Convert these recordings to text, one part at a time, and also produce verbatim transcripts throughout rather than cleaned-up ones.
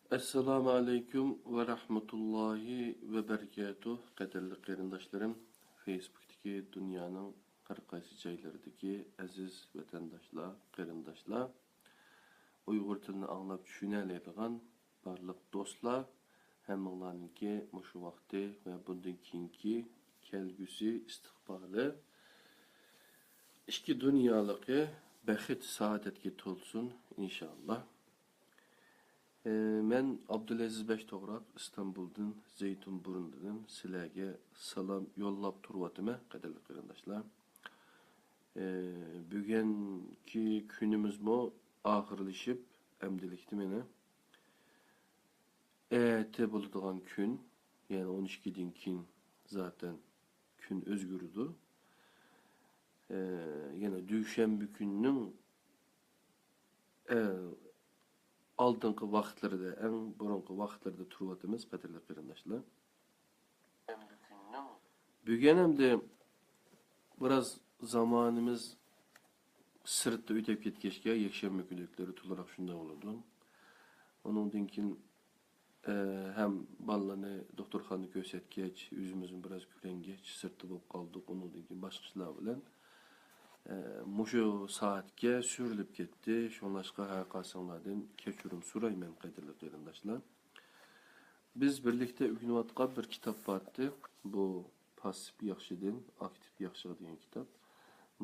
ئەسسالامۇ ئەلەيكۇم ۋە رەھمەتۇللاھى ۋە بەرىكاتۇھ، قەدىرلىك قېرىنداشلىرىم، فېيسبۇكتىكى دۇنيانىڭ ھەر قايسى جايلىرىدىكى ئەزىز ۋەتەنداشلار، قېرىنداشلار، ئۇيغۇر تىلىنى ئاڭلاپ چۈشىنەلەيدىغان بارلىق دوستلار، ھەممىڭلارنىڭكى مۇشۇ ۋاقتى ۋە بۇندىن كېيىنكى كەلگۈسى ئىستىقبالى ئىككى دۇنيالىقى بەخت سائادەتكە تولسۇن، ئىنشائاللا. ئى، مەن ئابدۇلئەزىز بەش توغراق، ئىستانبۇلدىن، زەيتۇن بۇرنىدىن سىلەرگە سالام يوللاپ تۇرۇۋاتىمەن، قەدىرلىك قېرىنداشلار. ئى، بۈگۈنكى كۈنىمىزمۇ ئاخىرلىشىپ، ئەمدىلىكتە مانا ئەتە بولىدىغان كۈن، يەنى ئون ئىككىدىن كېيىن زاتەن كۈن ئۆزگىرىدۇ. ئى، يەنە دۈشەنبە كۈننىڭ ئەڭ ئالدىنقى ۋاقىتلىرىدا، ئەڭ بۇرۇنقى ۋاقىتلىرىدا تۇرۇۋاتىمىز، قەدىرلىك قېرىنداشلار. بۈگۈن ئەمدى بىراز زامانىمىز سىرتتا ئۆتۈپ كەتكەچكە، يەكشەنبە كۈنلۈكلىرى تولىراق شۇنداق بولىدۇ. ئۇنىڭدىن كېيىن ئە، ھەم بالىلارنى دوختۇرخانىدا كۆرسەتكەچ، ئۆزىمىزمۇ بىراز كۆرۈنگەچ، سىرتتا بولۇپ قالدۇق. ئۇنىڭدىن كېيىن باشقا ئىشلار بىلەن، ئە، مۇشۇ سائەتكە سۈرۈلۈپ كەتتى. شۇڭلاشقا ھەر قايسىڭلاردىن كەچۈرۈم سورايمەن، قەدىرلىك قېرىنداشلار. بىز بىرلىكتە ئۆگىنىۋاتقان بىر كىتاب بارتى. بۇ پاسسىپ ياخشىدىن ئاكتىپ ياخشىغا دېگەن كىتاب.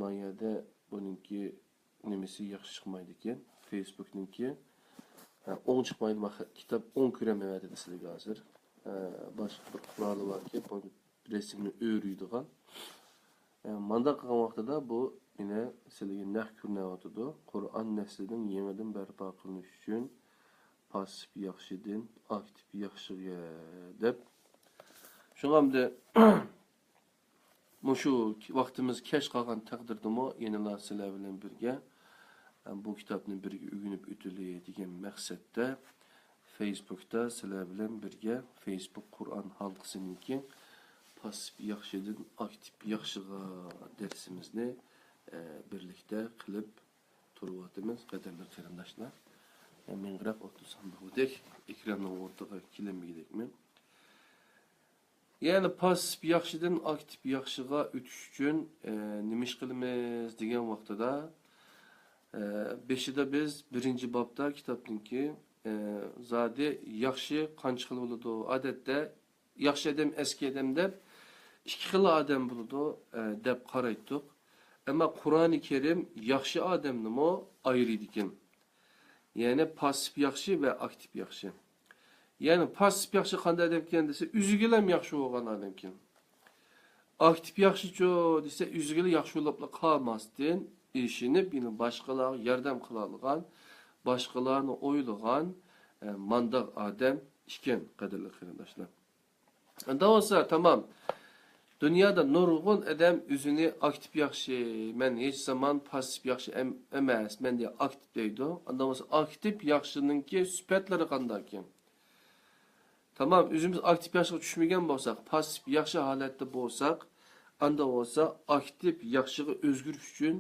ما يەردە بۇنىڭكى نېمىسى ياخشى چىقمايدىكەن؟ فېيسبۇكنىڭكى، ھە، ئوڭ چىقمايدۇ. ما خە-، كىتاب ئوڭ كۆرەلمەيۋاتىدۇ سىلەرگە ھازىر. ھە، باشقا بىر قورالى باركەن، بۇ رەسىمنى ئۆرۈيدىغان. ھە، مانداق قىلغان ۋاقتىدا بۇ يەنە سىلەرگە نەق كۆرۈنۈۋاتىدۇ. قۇرئان نەسلىدىن يېڭىدىن بەرپا قىلىنىش ئۈچۈن پاسسىپ ياخشىدىن ئاكتىپ ياخشىغا دەپ. شۇڭا ئەمدى مۇشۇ ۋاقتىمىز كەچ قالغان تەقدىردىمۇ يەنىلا سىلەر بىلەن بىرگە، ئە، بۇ كىتابنى بىرگە ئۆگىنىپ ئۆتىلى دېگەن مەقسەتتە فېيسبۇكتا سىلەر بىلەن بىرگە فېيسبۇك قۇرئان ھالقىسىنىڭكى پاسسىپ ياخشىدىن ئاكتىپ ياخشىغا دەرسىمىزنى، ئە، بىرلىكتە قىلىپ تۇرۇۋاتىمىز، قەدىرلىك قېرىنداشلار. ئە، مىڭىراپ ئولتۇرسام بولغۇدەك، ئېكراننىڭ ئورتىغا كېلەلمىگۈدەكمەن. يەنى پاسسىپ ياخشىدىن ئاكتىپ ياخشىغا ئۆتۈش ئۈچۈن، ئە، نېمە ئىش قىلىمىز دېگەن ۋاقتىدا، ئە، بېشىدا بىز بىرىنچى بابتا كىتابنىڭكى، ئە، زادى ياخشى قانچە خىل بولىدۇ؟ ئادەتتە ياخشى ئادەم، ئەسكى ئادەم دەپ ئىككى خىل ئادەم بولىدۇ، ئە، دەپ قارايتتۇق. ئەمما قۇرئانى كەرىم ياخشى ئادەمنىمۇ ئايرىيدىكەن. يەنى پاسسىپ ياخشى ۋە ئاكتىپ ياخشى. يەنى پاسسىپ ياخشى قانداق ئادەمكەن دېسە، ئۆزىگىلا ياخشى بولغان ئادەمكەن. ئاكتىپ ياخشىچۇ دېسە، ئۆزىگىلا ياخشى بولۇپلا قالماستىن، ئېشىنىپ، يەنە باشقىلارغا ياردەم قىلالىغان، باشقىلارنى ئويلىغان، ئە، مانداق ئادەم ئىكەن، قەدىرلىك قېرىنداشلار. ئەمدى بولسا، تامام. دۇنيادا نۇرغۇن ئادەم ئۆزىنى ئاكتىپ ياخشى، مەن ھېچ زامان پاسسىپ ياخشى ئەم-، ئەمەس، مەن دېگەن ئاكتىپ دەيدۇ. ئاندا بولسا ئاكتىپ ياخشىنىڭكى سۈپەتلىرى قانداقكەن؟ تامام، ئۆزىمىز ئاكتىپ ياخشىغا چۈشمىگەن بولساق، پاسسىپ ياخشى ھالەتتە بولساق، ئاندا بولسا ئاكتىپ ياخشىغا ئۆزگىرىش ئۈچۈن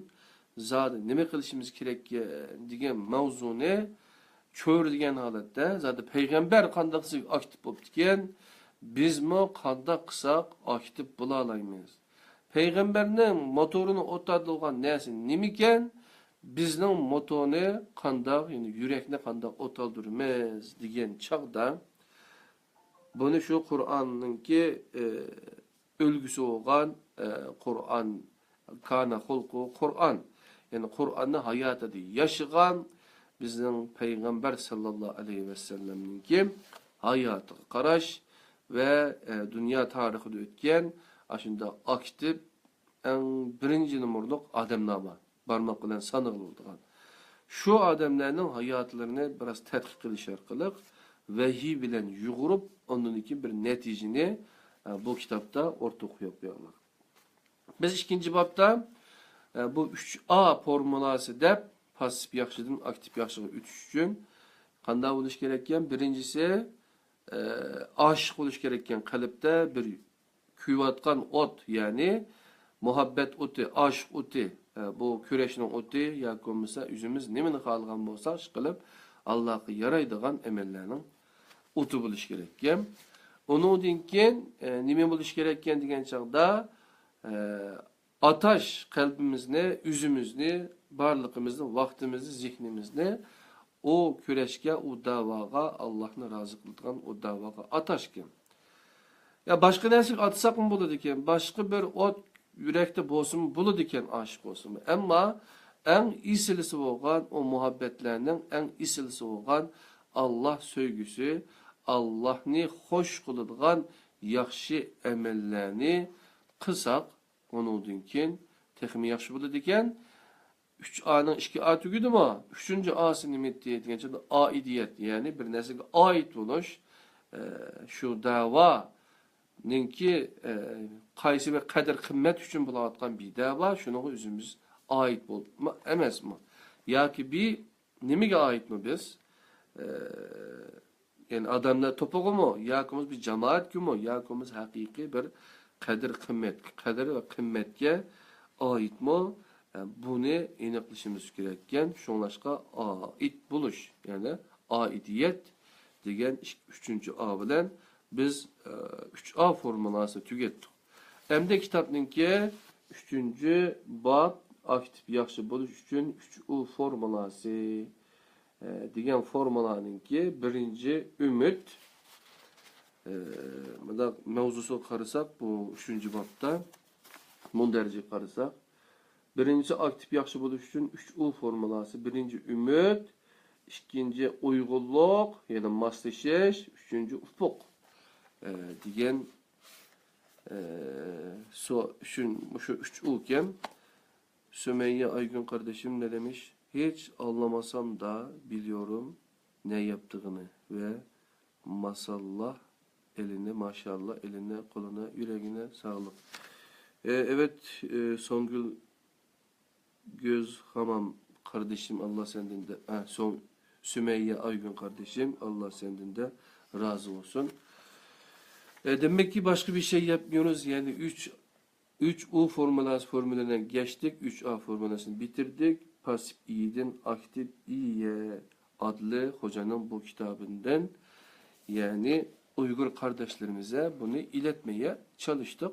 زادى نېمە قىلىشىمىز كېرەك دېگەن ماۋزۇنى چۆرىدىگەن ھالەتتە، زادى پەيغەمبەر قانداق قىلسا ئاكتىپ بوپتىكەن، بىزمۇ قانداق قىلساق ئاكتىپ بولالايمىز؟ پەيغەمبەرنىڭ موتورىنى ئوتالدۇرغان نەرسە نېمىكەن؟ بىزنىڭ موتورنى قانداق، يەنى يۈرەكنى قانداق ئوتالدۇرىمىز دېگەن چاغدا، بۇنى شۇ قۇرئاننىڭكى، ئە، ئۈلگىسى بولغان، ئە، قۇرئان، كان خۇلقۇ قۇرئان. يەنى قۇرئاننى ھاياتىدا ياشىغان بىزنىڭ پەيغەمبەر ساللاللاھۇ ئەلەيھى ۋەسەللەمنىڭكى ھاياتىغا قاراش ۋە، ئە، دۇنيا تارىخىدا ئۆتكەن ئاشۇنداق ئاكتىپ، ئەڭ بىرىنچى نومۇرلۇق ئادەملەر بار. بارماق بىلەن سانىغىلى بولىدىغان. شۇ ئادەملەرنىڭ ھاياتلىرىنى بىراز تەتقىق قىلىش ئارقىلىق ۋەھىي بىلەن يۇغۇرۇپ، ئاندىن كېيىن بىر نەتىجىنى، ئە، بۇ كىتابتا ئوتتۇرىغا قويۇپ قويغانلار. بىز ئىككىنچى بابتا، ئە، بۇ ئۈچ ئا فورمۇلاسى دەپ پاسسىپ ياخشىدىن ئاكتىپ ياخشىغا ئۆتۈش ئۈچۈن قانداق بولۇش كېرەككەن؟ بىرىنچىسى، ئە، ئاشىق بولۇش كېرەككەن قەلبتە بىر كۆيۈۋاتقان ئوت، يەنى مۇھەببەت ئوتى، ئاشىق ئوتى، ئە، بۇ كۈرەشنىڭ ئوتى ياكى بولمىسا ئۆزىمىز نېمىنى خالىغان بولساق ئىشقىلىپ، ئاللاغا يارايدىغان ئەمەللەرنىڭ ئوتى بولۇشى كېرەككەن. ئۇنىڭدىن كېيىن، ئە، نېمە بولۇشى كېرەككەن دېگەن چاغدا، ئە، ئاتاش قەلبىمىزنى، ئۆزىمىزنى، بارلىقىمىزنى، ۋاقتىمىزنى، زېھنىمىزنى ئۇ كۈرەشكە، ئۇ دەۋاغا، ئاللاھنى رازى قىلىدىغان ئۇ دەۋاغا ئاتاشكەن. يا باشقا نەرسىگە ئاتىساقمۇ بولىدىكەن، باشقا بىر ئوت يۈرەكتە بولسىمۇ بولىدىكەن، ئاشىق بولسىمۇ. ئەمما ئەڭ ئېسىلىسى بولغان ئۇ مۇھەببەتلەرنىڭ ئەڭ ئېسىلىسى بولغان ئاللاھ سۆيگۈسى، ئاللاھنى خوش قىلىدىغان ياخشى ئەمەللەرنى قىلساق، ئۇنىڭدىن كېيىن تېخىمۇ ياخشى بولىدىكەن. ئۈچ ئانىڭ ئىككى ئا تۈگىدىمۇ؟ ئۈچىنچى ئاسى نېمە دېگەن چاغدا ئائىدىيەت، يەنى بىر نەرسىگە ئائىت بولۇش. ئە، شۇ دەۋانىڭكى، ئە، قايسى بىر قەدىر قىممەت ئۈچۈن بولۇۋاتقان بىر دەۋا، شۇنىڭغا ئۆزىمىز ئائىت بولما ئەمەسمۇ؟ ياكى بىر نېمىگە ئائىتمۇ بىز؟ ئە، يەنى ئادەملەر توپىغىمۇ، ياكى بولمىسا بىر جامائەتكىمۇ، ياكى بولمىسا ھەقىقىي بىر قەدىر قىممەت، قەدىر ۋە قىممەتكە ئائىتمۇ؟ ئە، بۇنى ئېنىقلىشىمىز كېرەككەن. شۇڭلاشقا ئائىت بولۇش، يەنى ئائىدىيەت دېگەن ئىك-، ئۈچىنچى ئا بىلەن بىز، ئە، ئۈچ ئا فورمۇلاسىنى تۈگەتتۇق. ئەمدى كىتابنىڭكى ئۈچىنچى باب، ئاكتىپ ياخشى بولۇش ئۈچۈن ئۈچ ئۇ فورمۇلاسى، ئە، دېگەن فورمۇلانىڭكى بىرىنچى ئۈمىد، ئە، مۇنداق مەۋزۇسىغا قارىساق، بۇ ئۈچىنچى بابتا مۇندەرىجىگە قارىساق، بىرىنچىسى ئاكتىپ ياخشى بولۇش ئۈچۈن ئۈچ ئۇ فورمۇلاسى، بىرىنچى ئۈمىد، ئىككىنچى ئۇيغۇنلۇق، يەنى ماسلىشىش، ئۈچىنچى ئۇپۇق، ئە، دېگەن، ئە، سو-، ئۈچۈن مۇشۇ ئۈچ ئۇ ئىكەن. سۈمەييە ئايگۈن قاردىشىم ne demiş? Hiç anlamasam da biliyorum ne yaptığını ve masallah elini, maşallah eline, koluna, yüreğine sağlık. E, evet, e, Songül Göz Hamam kardeşim, Allah senden de, ha, Son-, Sümeyye Aygün kardeşim, Allah senden de razı olsun. E, demek ki başka bir şey yapmıyoruz. Yani üç, üç U formulasını, formülünden geçtik, üç A formulasını bitirdik. Pasif İ'den aktif İ'ye adlı hocanın bu kitabından, yani Uygur kardeşlerimize bunu iletmeye çalıştık.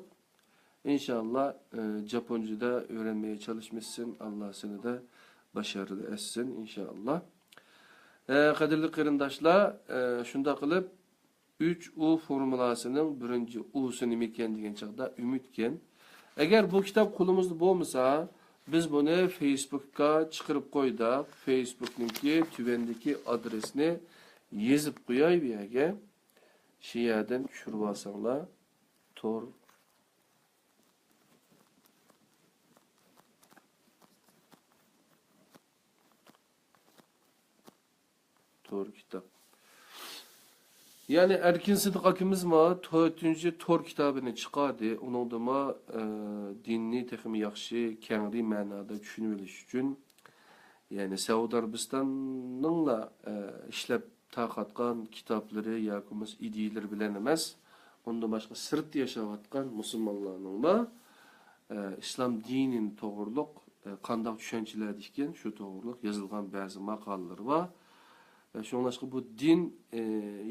İnşallah, e, Japonca'da öğrenmeye çalışmışsın. Allah seni de başarılı etsin inşallah. E, قەدىرلىك قېرىنداشلار، e, شۇنداق قىلىپ، ئۈچ ئۇ فورمۇلاسىنىڭ بىرىنچى ئۇسى نېمىكەن دېگەن چاغدا ئۈمىدكەن. ئەگەر بۇ كىتاب قولىمىزدا بولمىسا، بىز بۇنى فېيسبۇكقا چىقىرىپ قويدۇق. فېيسبۇكنىڭكى تۆۋەندىكى ئادرېسنى يېزىپ قوياي بۇ يەرگە. شۇ يەردىن چۈشۈرۈۋالساڭلار، تور تور كىتاب. يەنى ئەركىن سىدىق ئاكىمىزمۇ تۆتىنچى تور كىتابىنى چىقاردى. ئۇنىڭدىمۇ، ئە، دىننى تېخىمۇ ياخشى، كەڭرى مەنادا چۈشىنىۋېلىش ئۈچۈن، يەنى سەئۇدى ئەرەبىستاننىڭلا، ئە، ئىشلەپ تارقاتقان كىتابلىرى ياكى بولمىسا ئىدىيىلىرى بىلەن ئەمەس، ئۇندىن باشقا سىرتتا ياشاۋاتقان مۇسۇلمانلارنىڭمۇ، ئە، ئىسلام دىنى توغرۇلۇق، ئە، قانداق چۈشەنچىلەردە ئىكەن، شۇ توغرۇلۇق يېزىلغان بەزى ماقالىلىرى بار. ئە، شۇڭلاشقا بۇ دىن، ئە،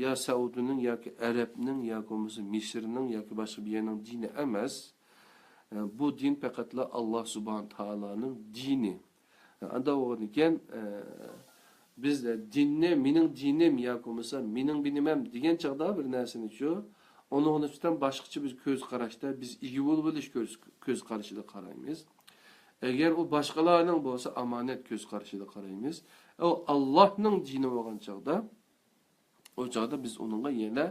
يا سەئۇدىنىڭ ياكى ئەرەبنىڭ ياكى بولمىسا مىسىرنىڭ ياكى باشقا بىر يەرنىڭ دىنى ئەمەس. ئە، بۇ دىن پەقەتلا ئاللا سۇبھانە تائالانىڭ دىنى. ئانداق بولغىنىكەن، ئە، بىز دىننى مېنىڭ دىنىم ياكى بولمىسا مېنىڭ بىنىمەم دېگەن چاغدا بىر نەرسىنىچۇ، ئۇنىڭغا نىسبەتەن باشقىچە بىز كۆز قاراشتا، بىز ئىگە بولۇۋېلىش كۆز، كۆز قارىشىدا قارايمىز. ئەگەر ئۇ باشقىلارنىڭ بولسا ئامانەت كۆز قارىشىدا قارايمىز. ئۇ ئاللاھنىڭ دىنى بولغان چاغدا، ئۇ چاغدا بىز ئۇنىڭغا يەنە،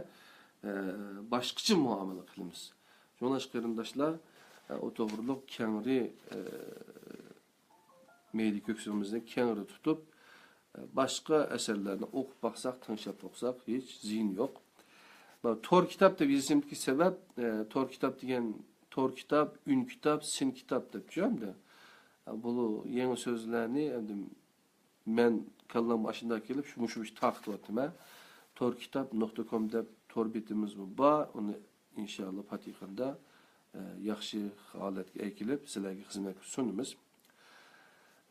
ئە، باشقىچە مۇئامىلە قىلىمىز. شۇڭلاشقا قېرىنداشلار، ئە، ئۇ توغرۇلۇق كەڭرى، ئە، مەيلى كۆكسىمىزنى كەڭرى تۇتۇپ، باشقا ئەسەرلەرنى ئوقۇپ باقساق، تىڭشاپ ئوقۇساق ھېچ زىيىنى يوق. مانا تور كىتاب دەپ يېزىشىمدىكى سەۋەب، ئە، تور كىتاب دېگەن تور كىتاب، ئۈن كىتاب، سىن كىتاب دەپچۇ ئەمدى. ئە، بۇ يېڭى سۆزلەرنى ئەمدى مەن كاللامغا ئاشۇنداق كېلىپ، شۇ، مۇشۇ، مۇشۇ تارقىتىۋاتىمەن. تور كىتاب نۇقتا كوم دەپ تور بېتىمىزمۇ بار. ئۇنى ئىنشائاللا پات يېقىندا، ئە، ياخشى ھالەتكە ئەكېلىپ، سىلەرگە خىزمەتكە سۇنىمىز.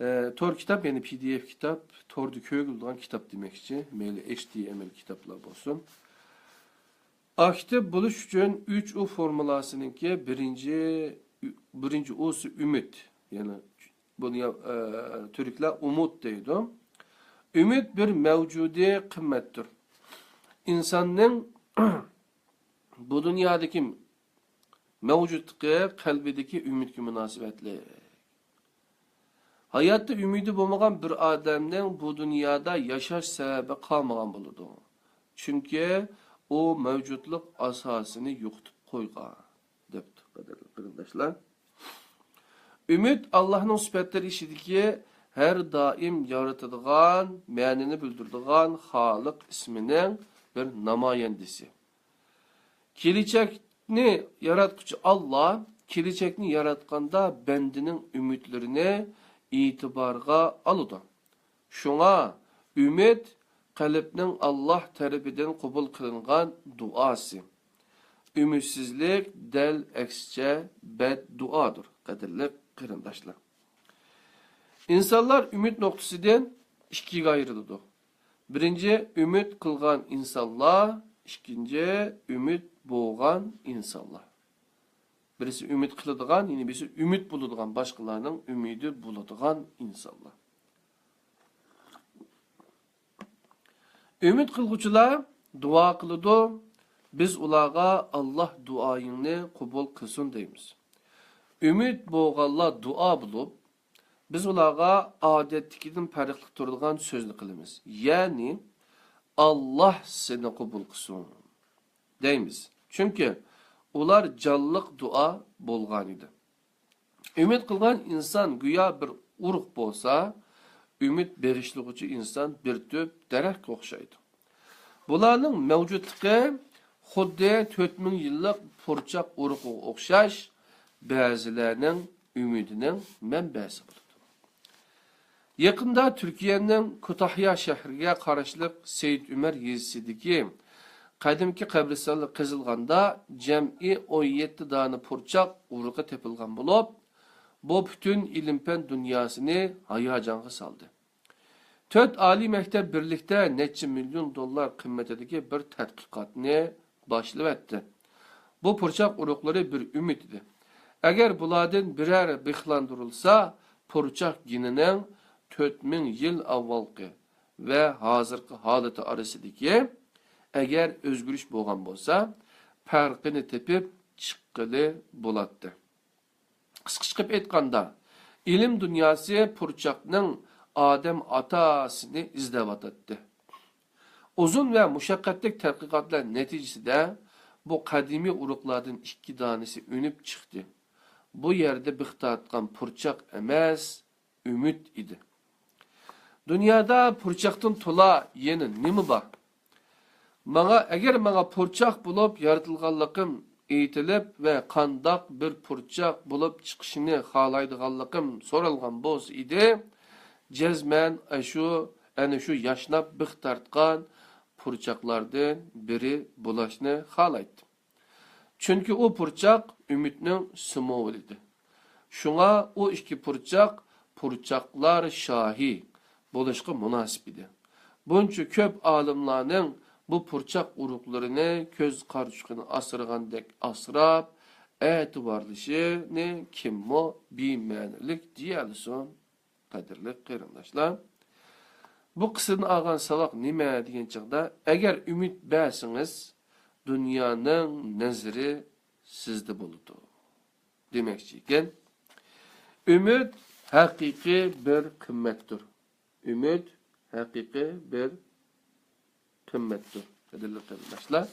ئە، تور كىتاب، يەنى پى دى ئېف كىتاب، توردا كۆرگىلى بولىدىغان كىتاب دېمەكچى. مەيلى ئېچ تى ئېم ئېل كىتابلار بولسۇن. ئاكتىپ بولۇش ئۈچۈن ئۈچ ئۇ فورمۇلاسىنىڭكى بىرىنچى، بىرىنچى ئۇسى ئۈمىد. يەنى بۇنى، ئە، تۈركلەر ئۇمۇد دەيدۇ. ئۈمىد بىر مەۋجۇدىي قىممەتتۇر. ئىنساننىڭ بۇ دۇنيادىكى مەۋجۇتلۇقى قەلبىدىكى ئۈمىدكە مۇناسىۋەتلىك. ھاياتتا ئۈمىدى بولمىغان بىر ئادەمنىڭ بۇ دۇنيادا ياشاش سەۋەبى قالمىغان بولىدۇ. چۈنكى ئۇ مەۋجۇتلۇق ئاساسىنى يوقىتىپ قويغان، دەپتۇ، قەدىرلىك قېرىنداشلار. ئۈمىد ئاللاھنىڭ سۈپەتلىرى ئىچىدىكى ھەر دائىم يارىتىدىغان، مەنىنى بىلدۈرىدىغان خالىق ئىسمىنىڭ بىر نامايەندىسى. كېلىچەكنى ياراتقۇچى ئاللا كېلىچەكنى ياراتقاندا بەندىنىڭ ئۈمىدلىرىنى ئېتىبارغا ئالىدۇ. شۇڭا ئۈمىد قەلبنىڭ ئاللا تەرىپىدىن قوبۇل قىلىنغان دۇئاسى. ئۈمىدسىزلىك دەل ئەكسىچە بەددۇئادۇر، قەدىرلىك قېرىنداشلار. ئىنسانلار ئۈمىد نۇقتىسىدىن ئىككىگە ئايرىلىدۇ. بىرىنچى، ئۈمىد قىلغان ئىنسانلار، ئىككىنچى، ئۈمىد بولغان ئىنسانلار. بىرسى ئۈمىد قىلىدىغان، يەنە بىرسى ئۈمىد بولىدىغان، باشقىلارنىڭ ئۈمىدى بولىدىغان ئىنسانلار. ئۈمىد قىلغۇچىلار دۇئا قىلىدۇ، بىز ئۇلارغا ئاللا دۇئايىڭنى قوبۇل قىلسۇن دەيمىز. ئۈمىد بولغانلار دۇئا بولۇپ، بىز ئۇلارغا ئادەتتىكىدىن پەرقلىق تۇرىدىغان سۆزنى قىلىمىز. يەنى، ئاللا سېنى قوبۇل قىلسۇن دەيمىز. چۈنكى ئۇلار جانلىق دۇئا بولغانىدى. ئۈمىد قىلغان ئىنسان گويا بىر ئۇرۇق بولسا، ئۈمىد بېغىشلىغۇچى ئىنسان بىر تۈپ دەرەخكە ئوخشايدۇ. بۇلارنىڭ مەۋجۇتلۇقى خۇددى تۆت مىڭ يىللىق پۇرچاق ئۇرۇقىغا ئوخشاش، بەزىلەرنىڭ ئۈمىدىنىڭ مەنبەسى بولىدۇ. يېقىندا تۈركىيەنىڭ كۇتاھيا شەھىرىگە قاراشلىق سېيىت ئۆمەر يېزىسىدىكى قەدىمكى قەبرىستانلىق قېزىلغاندا، جەمئىي ئون يەتتە دانە پۇرچاق ئۇرۇقى تېپىلغان بولۇپ، بۇ پۈتۈن ئىلىم-پەن دۇنياسىنى ھاياجانغا سالدى. تۆت ئالىي مەكتەپ بىرلىكتە نەچچە مىليون دوللار قىممىتىدىكى بىر تەتقىقاتنى باشلىۋەتتى. بۇ پۇرچاق ئۇرۇقلىرى بىر ئۈمىد ئىدى. ئەگەر بۇلاردىن بىرەر بىخلاندۇرۇلسا، پۇرچاق گېنىنىڭ تۆت مىڭ يىل ئاۋۋالقى ۋە ھازىرقى ھالىتى ئارىسىدىكى ئەگەر ئۆزگىرىش بولغان بولسا، پەرقىنى تېپىپ چىققىلى بولاتتى. قىسقىچە قىلىپ ئېيتقاندا، ئىلىم دۇنياسى پۇرچاقنىڭ ئادەم ئاتاسىنى ئىزدەۋاتاتتى. ئۇزۇن ۋە مۇشەققەتلىك تەتقىقاتلار نەتىجىسىدە بۇ قەدىمىي ئۇرۇقلاردىن ئىككى دانىسى ئۈنۈپ چىقتى. بۇ يەردە بىخ تارتقان پۇرچاق ئەمەس، ئۈمىد ئىدى. دۇنيادا پۇرچاقتىن تولا يەنە نېمە بار؟ ماڭا، ئەگەر ماڭا پۇرچاق بولۇپ يارىتىلغانلىقىم ئېيتىلىپ ۋە قانداق بىر پۇرچاق بولۇپ چىقىشىنى خالايدىغانلىقىم سورالغان بولسا ئىدى، جەزمەن ئەشۇ، ئەنە شۇ ياشناپ بىخ تارتقان پۇرچاقلاردىن بىرى بولاشنى خالايتتىم. چۈنكى ئۇ پۇرچاق ئۈمىدنىڭ سىمۋولى ئىدى. شۇڭا ئۇ ئىككى پۇرچاق پۇرچاقلار شاھى بولۇشقا مۇناسىپ ئىدى. بۇنچە كۆپ ئالىملارنىڭ بۇ پۇرچاق ئۇرۇقلىرىنى كۆز قارىچۇقىنى ئاسرىغاندەك ئاسراپ، ئەتىۋارلىشىنى كىممۇ بىمەنىلىك دېيەلىسۇن؟ قەدىرلىك قېرىنداشلار، بۇ قىسسىدىن ئالغان ساۋاق نېمە دېگەن چاغدا، ئەگەر ئۈمىد بەرسىڭىز، دۇنيانىڭ نەزىرى سىزدە بولىدۇ دېمەكچى ئىكەن. ئۈمىد ھەقىقىي بىر قىممەتتۇر. ئۈمىد ھەقىقىي بىر قىممەتتۇر. قەدىرلىك قېرىنداشلار،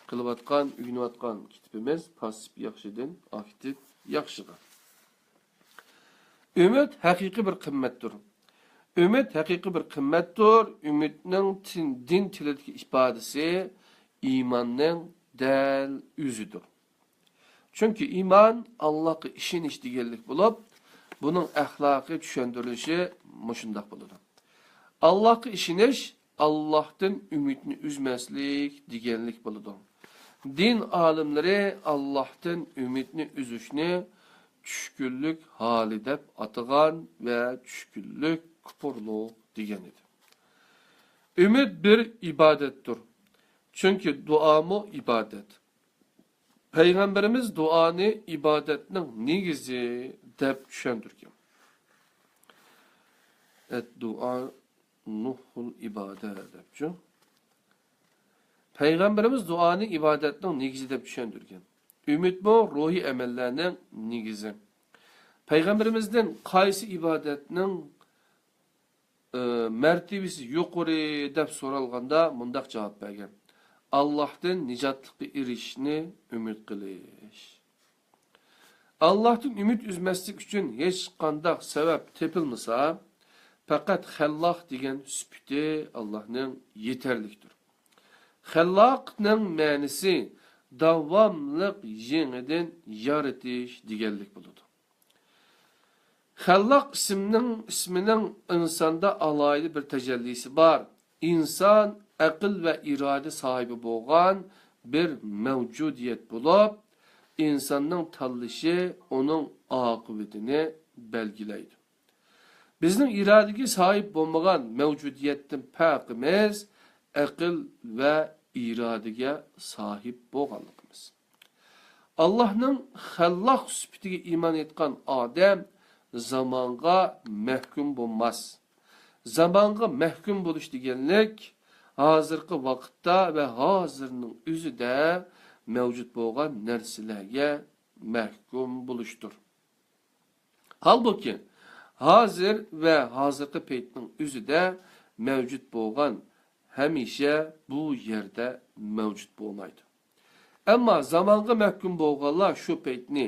قىلىۋاتقان، ئۆگىنىۋاتقان كىتابىمىز پاسسىپ ياخشىدىن ئاكتىپ ياخشىغا. ئۈمىد ھەقىقىي بىر قىممەتتۇر. ئۈمىد ھەقىقىي بىر قىممەتتۇر. ئۈمىدنىڭ تىن-، دىن تىلىدىكى ئىپادىسى ئىماننىڭ دەل ئۆزىدۇر. چۈنكى ئىمان ئاللاھقا ئىشىنىش دېگەنلىك بولۇپ، بۇنىڭ ئەخلاقىي چۈشەندۈرۈلۈشى مۇشۇنداق بولىدۇ. ئاللاھقا ئىشىنىش ئاللاھتىن ئۈمىدنى ئۈزمەسلىك دېگەنلىك بولىدۇ. دىن ئالىملىرى ئاللاھتىن ئۈمىدنى ئۈزۈشنى چۈشكۈنلۈك ھالى دەپ ئاتىغان ۋە چۈشكۈنلۈك كۇپۇرلۇق دېگەن ئىدى. ئۈمىد بىر ئىبادەتتۇر. چۈنكى دۇئامۇ ئىبادەت. پەيغەمبىرىمىز دۇئانى ئىبادەتنىڭ نېگىزى دەپ چۈشەندۈرگەن. ئەددۇئا نۇھۇل ئىبادە دەپچۇ. پەيغەمبىرىمىز دۇئانى ئىبادەتنىڭ نېگىزى دەپ چۈشەندۈرگەن. ئۈمىدمۇ روھىي ئەمەللەرنىڭ نېگىزى. پەيغەمبىرىمىزدىن قايسى ئىبادەتنىڭ ئى، مەرتىۋىسى يۇقىرى دەپ سورالغاندا مۇنداق جاۋاب بەرگەن: ئاللاھتىن نىجاتلىققا ئېرىشىشنى ئۈمىد قىلىش. ئاللاھتىن ئۈمىد ئۈزمەسلىك ئۈچۈن ھېچقانداق سەۋەب تېپىلمىسا، پەقەت خەللاق دېگەن سۈپىتى ئاللاھنىڭ يېتەرلىكتۇر. خەللاقنىڭ مەنىسى داۋاملىق يېڭىدىن يارىتىش دېگەنلىك بولىدۇ. خەللاق ئىسمىنىڭ، ئىسمىنىڭ ئىنساندا ئالاھىدە بىر تەجەللىسى بار. ئىنسان ئەقىل ۋە ئىرادە ساھىبى بولغان بىر مەۋجۇدىيەت بولۇپ، ئىنساننىڭ تاللىشى ئۇنىڭ ئاقىۋىتىنى بەلگىلەيدۇ. بىزنىڭ ئىرادىگە ساھىب بولمىغان مەۋجۇدىيەتتىن پەرقىمىز ئەقىل ۋە ئىرادىگە ساھىب بولغانلىقىمىز. ئاللاھنىڭ خەللاق سۈپىتىگە ئىمان ئېيتقان ئادەم زامانغا مەھكۇم بولماس. زامانغا مەھكۇم بولۇش دېگەنلىك، ھازىرقى ۋاقىتتا ۋە ھازىرنىڭ ئۆزىدە مەۋجۇت بولغان نەرسىلەرگە مەھكۇم بولۇشتۇر. ھالبۇكى، ھازىر ۋە ھازىرقى پەيتنىڭ ئۆزىدە مەۋجۇت بولغان ھەمىشە بۇ يەردە مەۋجۇت بولمايدۇ. ئەمما زامانغا مەھكۇم بولغانلار شۇ پەيتنى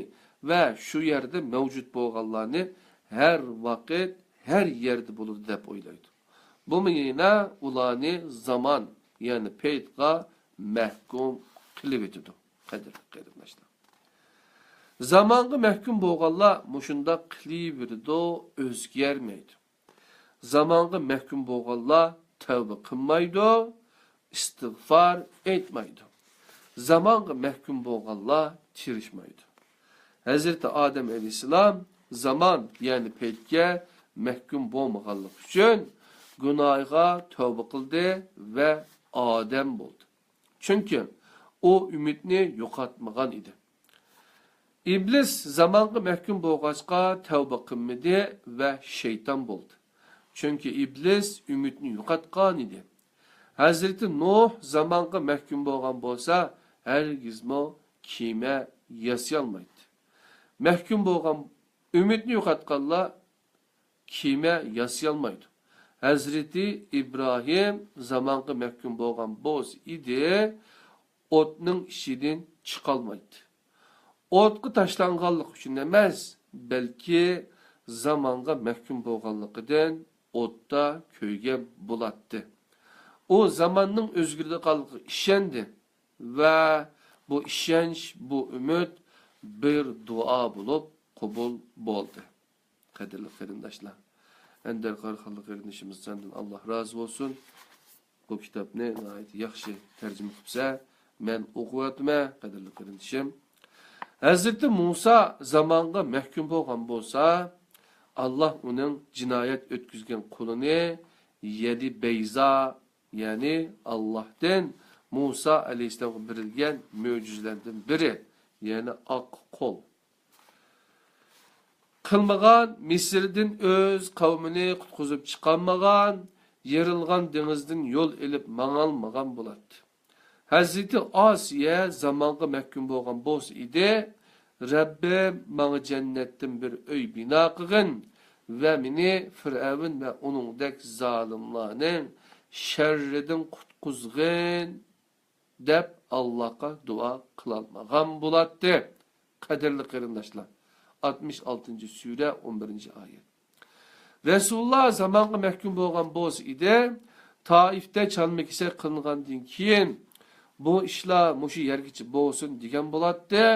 ۋە شۇ يەردە مەۋجۇت بولغانلارنى ھەر ۋاقىت، ھەر يەردە بولىدۇ دەپ ئويلايدۇ. بۇمۇ يەنە ئۇلارنى زامان، يەنى پەيتقا مەھكۇم قىلىۋېتىدۇ. قەدىرلىك قېرىنداشلار، زامانغا مەھكۇم بولغانلار مۇشۇنداق قىلىۋېرىدۇ، ئۆزگەرمەيدۇ. زامانغا مەھكۇم بولغانلار تەۋبە قىلمايدۇ، ئىستىغفار ئېيتمايدۇ. زامانغا مەھكۇم بولغانلار تىرىشمايدۇ. ھەزرىتى ئادەم ئەلەيھىسسالام زامان، يەنى پەيتكە مەھكۇم بولمىغانلىقى ئۈچۈن گۇناھىغا تەۋبە قىلدى ۋە ئادەم بولدى. چۈنكى ئۇ ئۈمىدنى يوقاتمىغان ئىدى. ئىبلىس زامانغا مەھكۇم بولغاچقا تەۋبە قىلمىدى ۋە شەيتان بولدى. چۈنكى ئىبلىس ئۈمىدنى يوقاتقان ئىدى. ھەزرىتى نۇھ زامانغا مەھكۇم بولغان بولسا، ھەرگىزمۇ كېمە ياسىيالمايتتى. مەھكۇم بولغان، ئۈمىدنى يوقاتقانلار كېمە ياسىيالمايدۇ. ھەزرىتى ئىبراھىم زامانغا مەھكۇم بولغان بولسا ئىدى، ئوتنىڭ ئىچىدىن چىقالمايتتى. ئوتقا تاشلانغانلىقى ئۈچۈن ئەمەس، بەلكى زامانغا مەھكۇم بولغانلىقىدىن ئوتتا كۆيگەن بولاتتى. ئۇ زاماننىڭ ئۆزگىرىدىغانلىقىغا ئىشەندى ۋە بۇ ئىشەنچ، بۇ ئۈمىد بىر دۇئا بولۇپ قوبۇل بولدى. قەدىرلىك قېرىنداشلار، ئەندەر قاراخانلىق قېرىندىشىمىز، سەندىن ئاللا رازى بولسۇن. بۇ كىتابنى ناھايىتى ياخشى تەرجىمە قىپسەن، مەن ئوقۇۋاتىمەن، قەدىرلىك قېرىندىشىم. ھەزرىتى مۇسا زامانغا مەھكۇم بولغان بولسا، ئاللا ئۇنىڭ جىنايەت ئۆتكۈزگەن قولىنى يەدى بەيزا، يەنى ئاللاھتىن مۇسا ئەلەيھىسسالامغا بېرىلگەن مۆجىزىلەردىن بىرى، يەنى ئاق قول. قىلمىغان، مىسىردىن ئۆز قەۋمىنى قۇتقۇزۇپ چىقالمىغان، يېرىلغان دېڭىزدىن يول ئېلىپ ماڭالمىغان بولاتتى. ھەزرىتى ئاسىيە زامانغا مەھكۇم بولغان بولسا ئىدى، رەببىم، ماڭا جەننەتتىن بىر ئۆي بىنا قىلغىن ۋە مېنى فىرئەۋن ۋە ئۇنىڭدەك زالىملارنىڭ شەررىدىن قۇتقۇزغىن، دەپ ئاللاھقا دۇئا قىلالمىغان بولاتتى. قەدىرلىك قېرىنداشلار، ئاتمىش ئالتىنچى سۈرە، ئون بىرىنچى ئايەت. رەسۇلۇللا زامانغا مەھكۇم بولغان بولسا ئىدى، تائىفتا چالما-كېسەك قىلىنغاندىن كېيىن، بۇ ئىشلار مۇشۇ يەرگىچە بولسۇن دېگەن بولاتتى.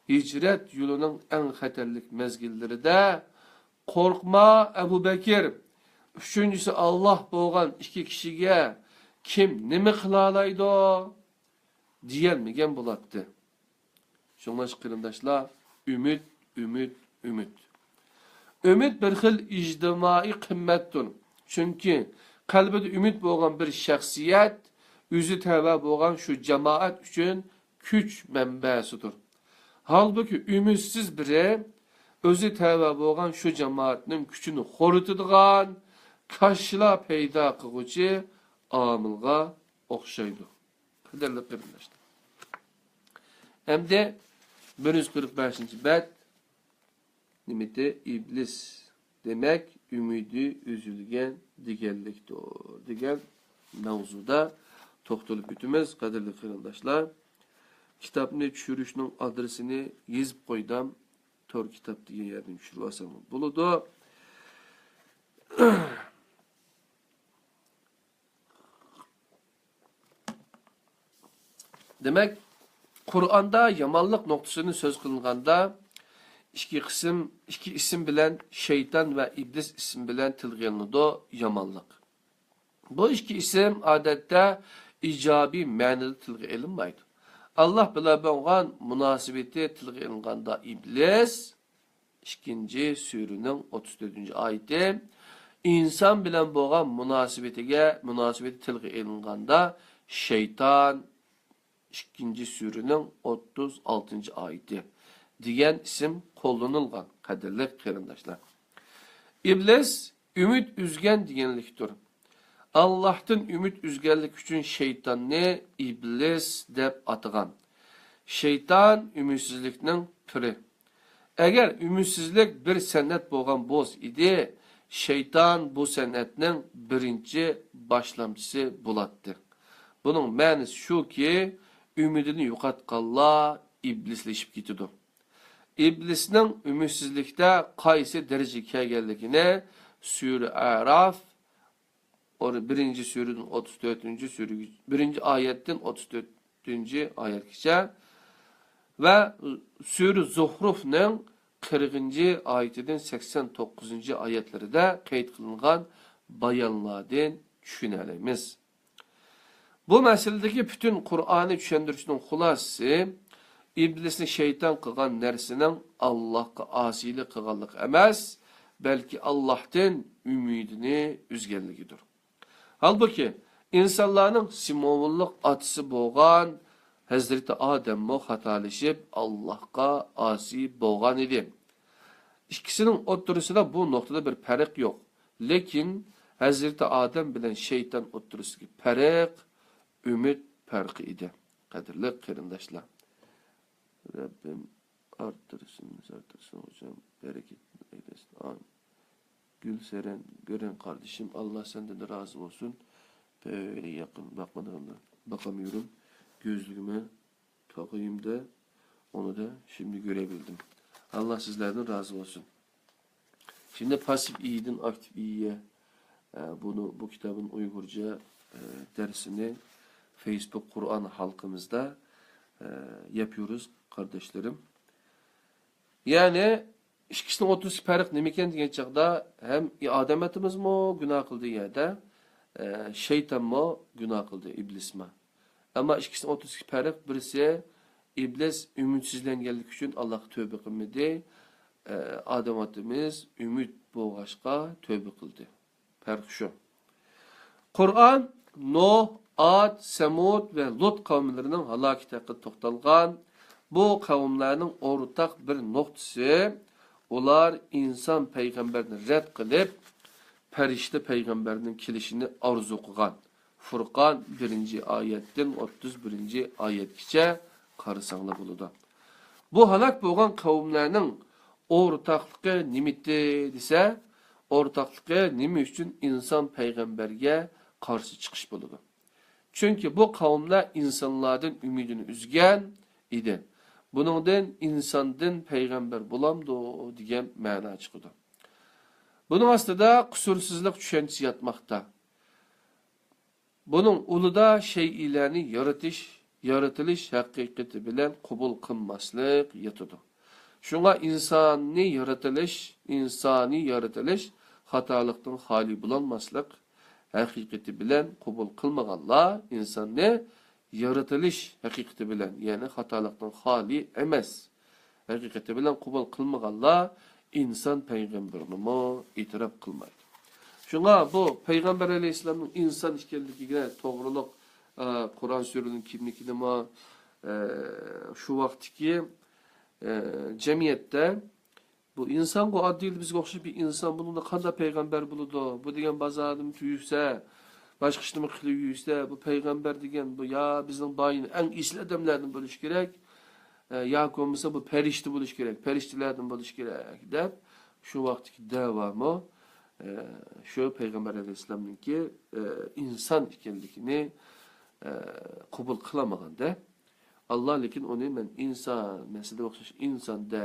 ھىجرەت يولىنىڭ ئەڭ خەتەرلىك مەزگىللىرىدە، قورقما، ئەبۇ بەكىر، ئۈچىنچىسى ئاللاھ بولغان ئىككى كىشىگە كىم نېمە قىلالايدۇ؟ دېيەلمىگەن بولاتتى. شۇڭلاشقا قېرىنداشلار، ئۈمىد، ئۈمىد، ئۈمىد. ئۈمىد بىر خىل ئىجتىمائىي قىممەتتۇر. چۈنكى قەلبىدە ئۈمىد بولغان بىر شەخسىيەت ئۆزى تەۋە بولغان شۇ جامائەت ئۈچۈن كۈچ مەنبەسىدۇر. ھالبۇكى، ئۈمىدسىز بىرى ئۆزى تەۋە بولغان شۇ جامائەتنىڭ كۈچىنى خورىتىدىغان، كاشىلا پەيدا قىلغۇچى ئامىلغا ئوخشايدۇ. قەدىرلىك قېرىنداشلار. ئەمدى بىر يۈز قىرىق بەشىنچى بەت نېمىتى؟ ئىبلىس، دېمەك، ئۈمىدى ئۈزۈلگەن دېگەنلىكتۇر، دېگەن ماۋزۇدا توختىلىپ ئۆتىمىز، قەدىرلىك قېرىنداشلار. كىتابنى چۈشۈرۈشنىڭ ئادرېسىنى يېزىپ قويدۇم. تور كىتاب دېگەن يەردىن چۈشۈرۈۋالساڭلار بولىدۇ. دېمەك، قۇرئاندا يامانلىق نۇقتىسىنى سۆز قىلىنغاندا، ئىككى قىسىم، ئىككى ئىسىم بىلەن، شەيتان ۋە ئىبلىس ئىسمى بىلەن تىلغا ئېلىنىدۇ يامانلىق. بۇ ئىككى ئىسىم ئادەتتە ئىجابىي مەنىدە تىلغا ئېلىنمايدۇ. ئاللاھ بىلەن بولغان مۇناسىۋىتى تىلغا ئېلىنغاندا ئىبلىس، ئىككىنچى سۈرىنىڭ ئوتتۇز تۆتىنچى ئايىتى، ئىنسان بىلەن بولغان مۇناسىۋىتىگە، مۇناسىۋىتى تىلغا ئېلىنغاندا شەيتان، ئىككىنچى سۈرىنىڭ ئوتتۇز ئالتىنچى ئايىتى دېگەن ئىسىم قوللىنىلغان، قەدىرلىك قېرىنداشلار. ئىبلىس ئۈمىد ئۈزگەن دېگەنلىكتۇر. ئاللاھتىن ئۈمىد ئۈزگەنلىك ئۈچۈن شەيتاننى ئىبلىس دەپ ئاتىغان. شەيتان ئۈمىدسىزلىكنىڭ پىرى. ئەگەر ئۈمىدسىزلىك بىر سەنئەت بولغان بولسا ئىدى، شەيتان بۇ سەنئەتنىڭ بىرىنچى باشلامچىسى بولاتتى. بۇنىڭ مەنىسى شۇكى، ئۈمىدىنى يوقاتقانلار ئىبلىسلىشىپ كېتىدۇ. ئىبلىسنىڭ ئۈمىدسىزلىكتە قايسى دەرىجىگە كەلگەنلىكىنى سۈرە ئەراف، بىرىنچى سۈرىدىن ئوتتۇز تۆتىنچى سۈرىگە، بىرىنچى ئايەتتىن ئوتتۇز تۆتىنچى ئايەتكىچە ۋە سۈرە زۇخرۇفنىڭ قىرىقىنچى ئايىتىدىن سەكسەن توققۇزىنچى ئايەتلىرىدە قەيت قىلىنغان بايانلاردىن چۈشىنەلەيمىز. بۇ مەسىلىدىكى پۈتۈن قۇرئانىي چۈشەندۈرۈشنىڭ خۇلاسىسى، ئىبلىسنى شەيتان قىلغان نەرسىنىڭ ئاللاھقا ئاسىيلىق قىلغانلىقى ئەمەس، بەلكى ئاللاھتىن ئۈمىدىنى ئۈزگەنلىكىدۇر. ھالبۇكى، ئىنسانلارنىڭ سىمۋوللۇق ئاتىسى بولغان ھەزرىتى ئادەممۇ خاتالىشىپ، ئاللاھقا ئاسىي بولغان ئىدى. ئىككىسىنىڭ ئوتتۇرىسىدا بۇ نۇقتىدا بىر پەرق يوق. لېكىن ھەزرىتى ئادەم بىلەن شەيتان ئوتتۇرىسىدىكى پەرق ئۈمىد پەرقى ئىدى. قەدىرلىك قېرىنداشلار، رەببىم ئارتتۇرسۇن، ئارتتۇرسۇن، خوجام، بەرىكەتلىك ئەيلەسۇن. ئامىن. گۈلسەرەن گۈرەن قاردىشىم، ئاللا سەندىن رازى بولسۇن. بەك يېقىن باقمىدىغانلار، باقاميۇرۇم. گۆزلۈكىمنى تاقىيىم دە، ئۇنى دە شىمدى گۆرەبىلدىم. ئاللا سىزلەردىن رازى بولسۇن. شىمدى پاسسىپ ئىيىدىن ئاكتىپ ئىيىگە، ئە، بۇنى، بۇ كىتابنىڭ ئۇيغۇرچە، ئە، دەرسىنى فېيسبۇك قۇرئان ھالقىمىزدا، ئە، ياپيورۇز، قارداشلىرىم. يەنى، ئىككىسىنىڭ ئوتتۇرىسىدىكى پەرق نېمىكەن دېگەن چاغدا، ھەم ئادەم ئاتىمىزمۇ گۇناھ قىلدى يەردە، ئە، شەيتانمۇ گۇناھ قىلدى، ئىبلىسمۇ. ئەمما ئىككىسىنىڭ ئوتتۇرىسىدىكى پەرق، بىرسى ئىبلىس ئۈمىدسىزلەنگەنلىكى ئۈچۈن ئاللاھقا تۆبە قىلمىدى، ئە، ئادەم ئاتىمىز ئۈمىد بولغاچقا تۆبە قىلدى. پەرق شۇ. قۇرئان نۇھ، ئاد، سەمۇد ۋە لۇت قەۋملىرىنىڭ ھالاكىتى ھەققىدە توختالغان. بۇ قەۋملەرنىڭ ئورتاق بىر نۇقتىسى، ئۇلار ئىنسان پەيغەمبەرنى رەت قىلىپ، پەرىشتە پەيغەمبەرنىڭ كېلىشىنى ئارزۇ قىلغان. فۇرقان بىرىنچى ئايەتتىن ئوتتۇز بىرىنچى ئايەتكىچە قارىساڭلار بولىدۇ. بۇ ھالاك بولغان قەۋملەرنىڭ ئورتاقلىقى نېمىتى دېسە، ئورتاقلىقى نېمە ئۈچۈن ئىنسان پەيغەمبەرگە قارشى چىقىش بولىدۇ؟ چۈنكى بۇ قەۋملەر ئىنسانلاردىن ئۈمىدىنى ئۈزگەن ئىدى. بۇنىڭدىن ئىنساندىن پەيغەمبەر بولامدۇ دېگەن مەنا چىقىدۇ. بۇنىڭ ئاستىدا قۇسۇرسىزلىق چۈشەنچىسى ياتماقتا. بۇنىڭ ئۇلىدا شەيئىلەرنى يارىتىش، يارىتىلىش ھەقىقىتى بىلەن قوبۇل قىلماسلىق ياتىدۇ. شۇڭا ئىنساننى يارىتىلىش، ئىنسانىي يارىتىلىش خاتالىقتىن خالىي بولالماسلىق ھەقىقىتى بىلەن قوبۇل قىلمىغانلار ئىنساننى يارىتىلىش ھەقىقىتى بىلەن، يەنى خاتالىقتىن خالىي ئەمەس ھەقىقىتى بىلەن قوبۇل قىلمىغانلار ئىنسان پەيغەمبىرىنىمۇ ئېتىراپ قىلمايدۇ. شۇڭا بۇ پەيغەمبەر ئەلەيھىسسالامنىڭ ئىنسان ئىكەنلىكىگە توغرۇلۇق، ئە، قۇرئان سۈرىلىرىنىڭ كىملىكىنىمۇ، ئە، شۇ ۋاقىتتىكى، ئە، جەمئىيەتتە بۇ ئىنسانغۇ ئاددىيلا بىزگە ئوخشاش بىر ئىنسان، بۇنىڭدا قانداق پەيغەمبەر بولىدۇ؟ بۇ دېگەن بازاردىمۇ يۈرسە، باشقا ئىشنىمۇ قىلىپ يۈرسە، بۇ پەيغەمبەر دېگەن بۇ يا بىزنىڭ بايىن ئەڭ ئېسىل ئادەملەردىن بولۇشى كېرەك، ئە، ياكى بولمىسا بۇ پەرىشتە بولۇشى كېرەك، پەرىشتىلەردىن بولۇشى كېرەك دەپ، شۇ ۋاقىتتىكى دەۋامۇ، ئە، شۇ پەيغەمبەر ئەلەيھىسسالامنىڭكى، ئە، ئىنسان ئىكەنلىكىنى، ئە، قوبۇل قىلالمىغاندا، ئاللا لېكىن ئۇنى مەن ئىنسان، مەن سىزگە ئوخشاش ئىنسان دە،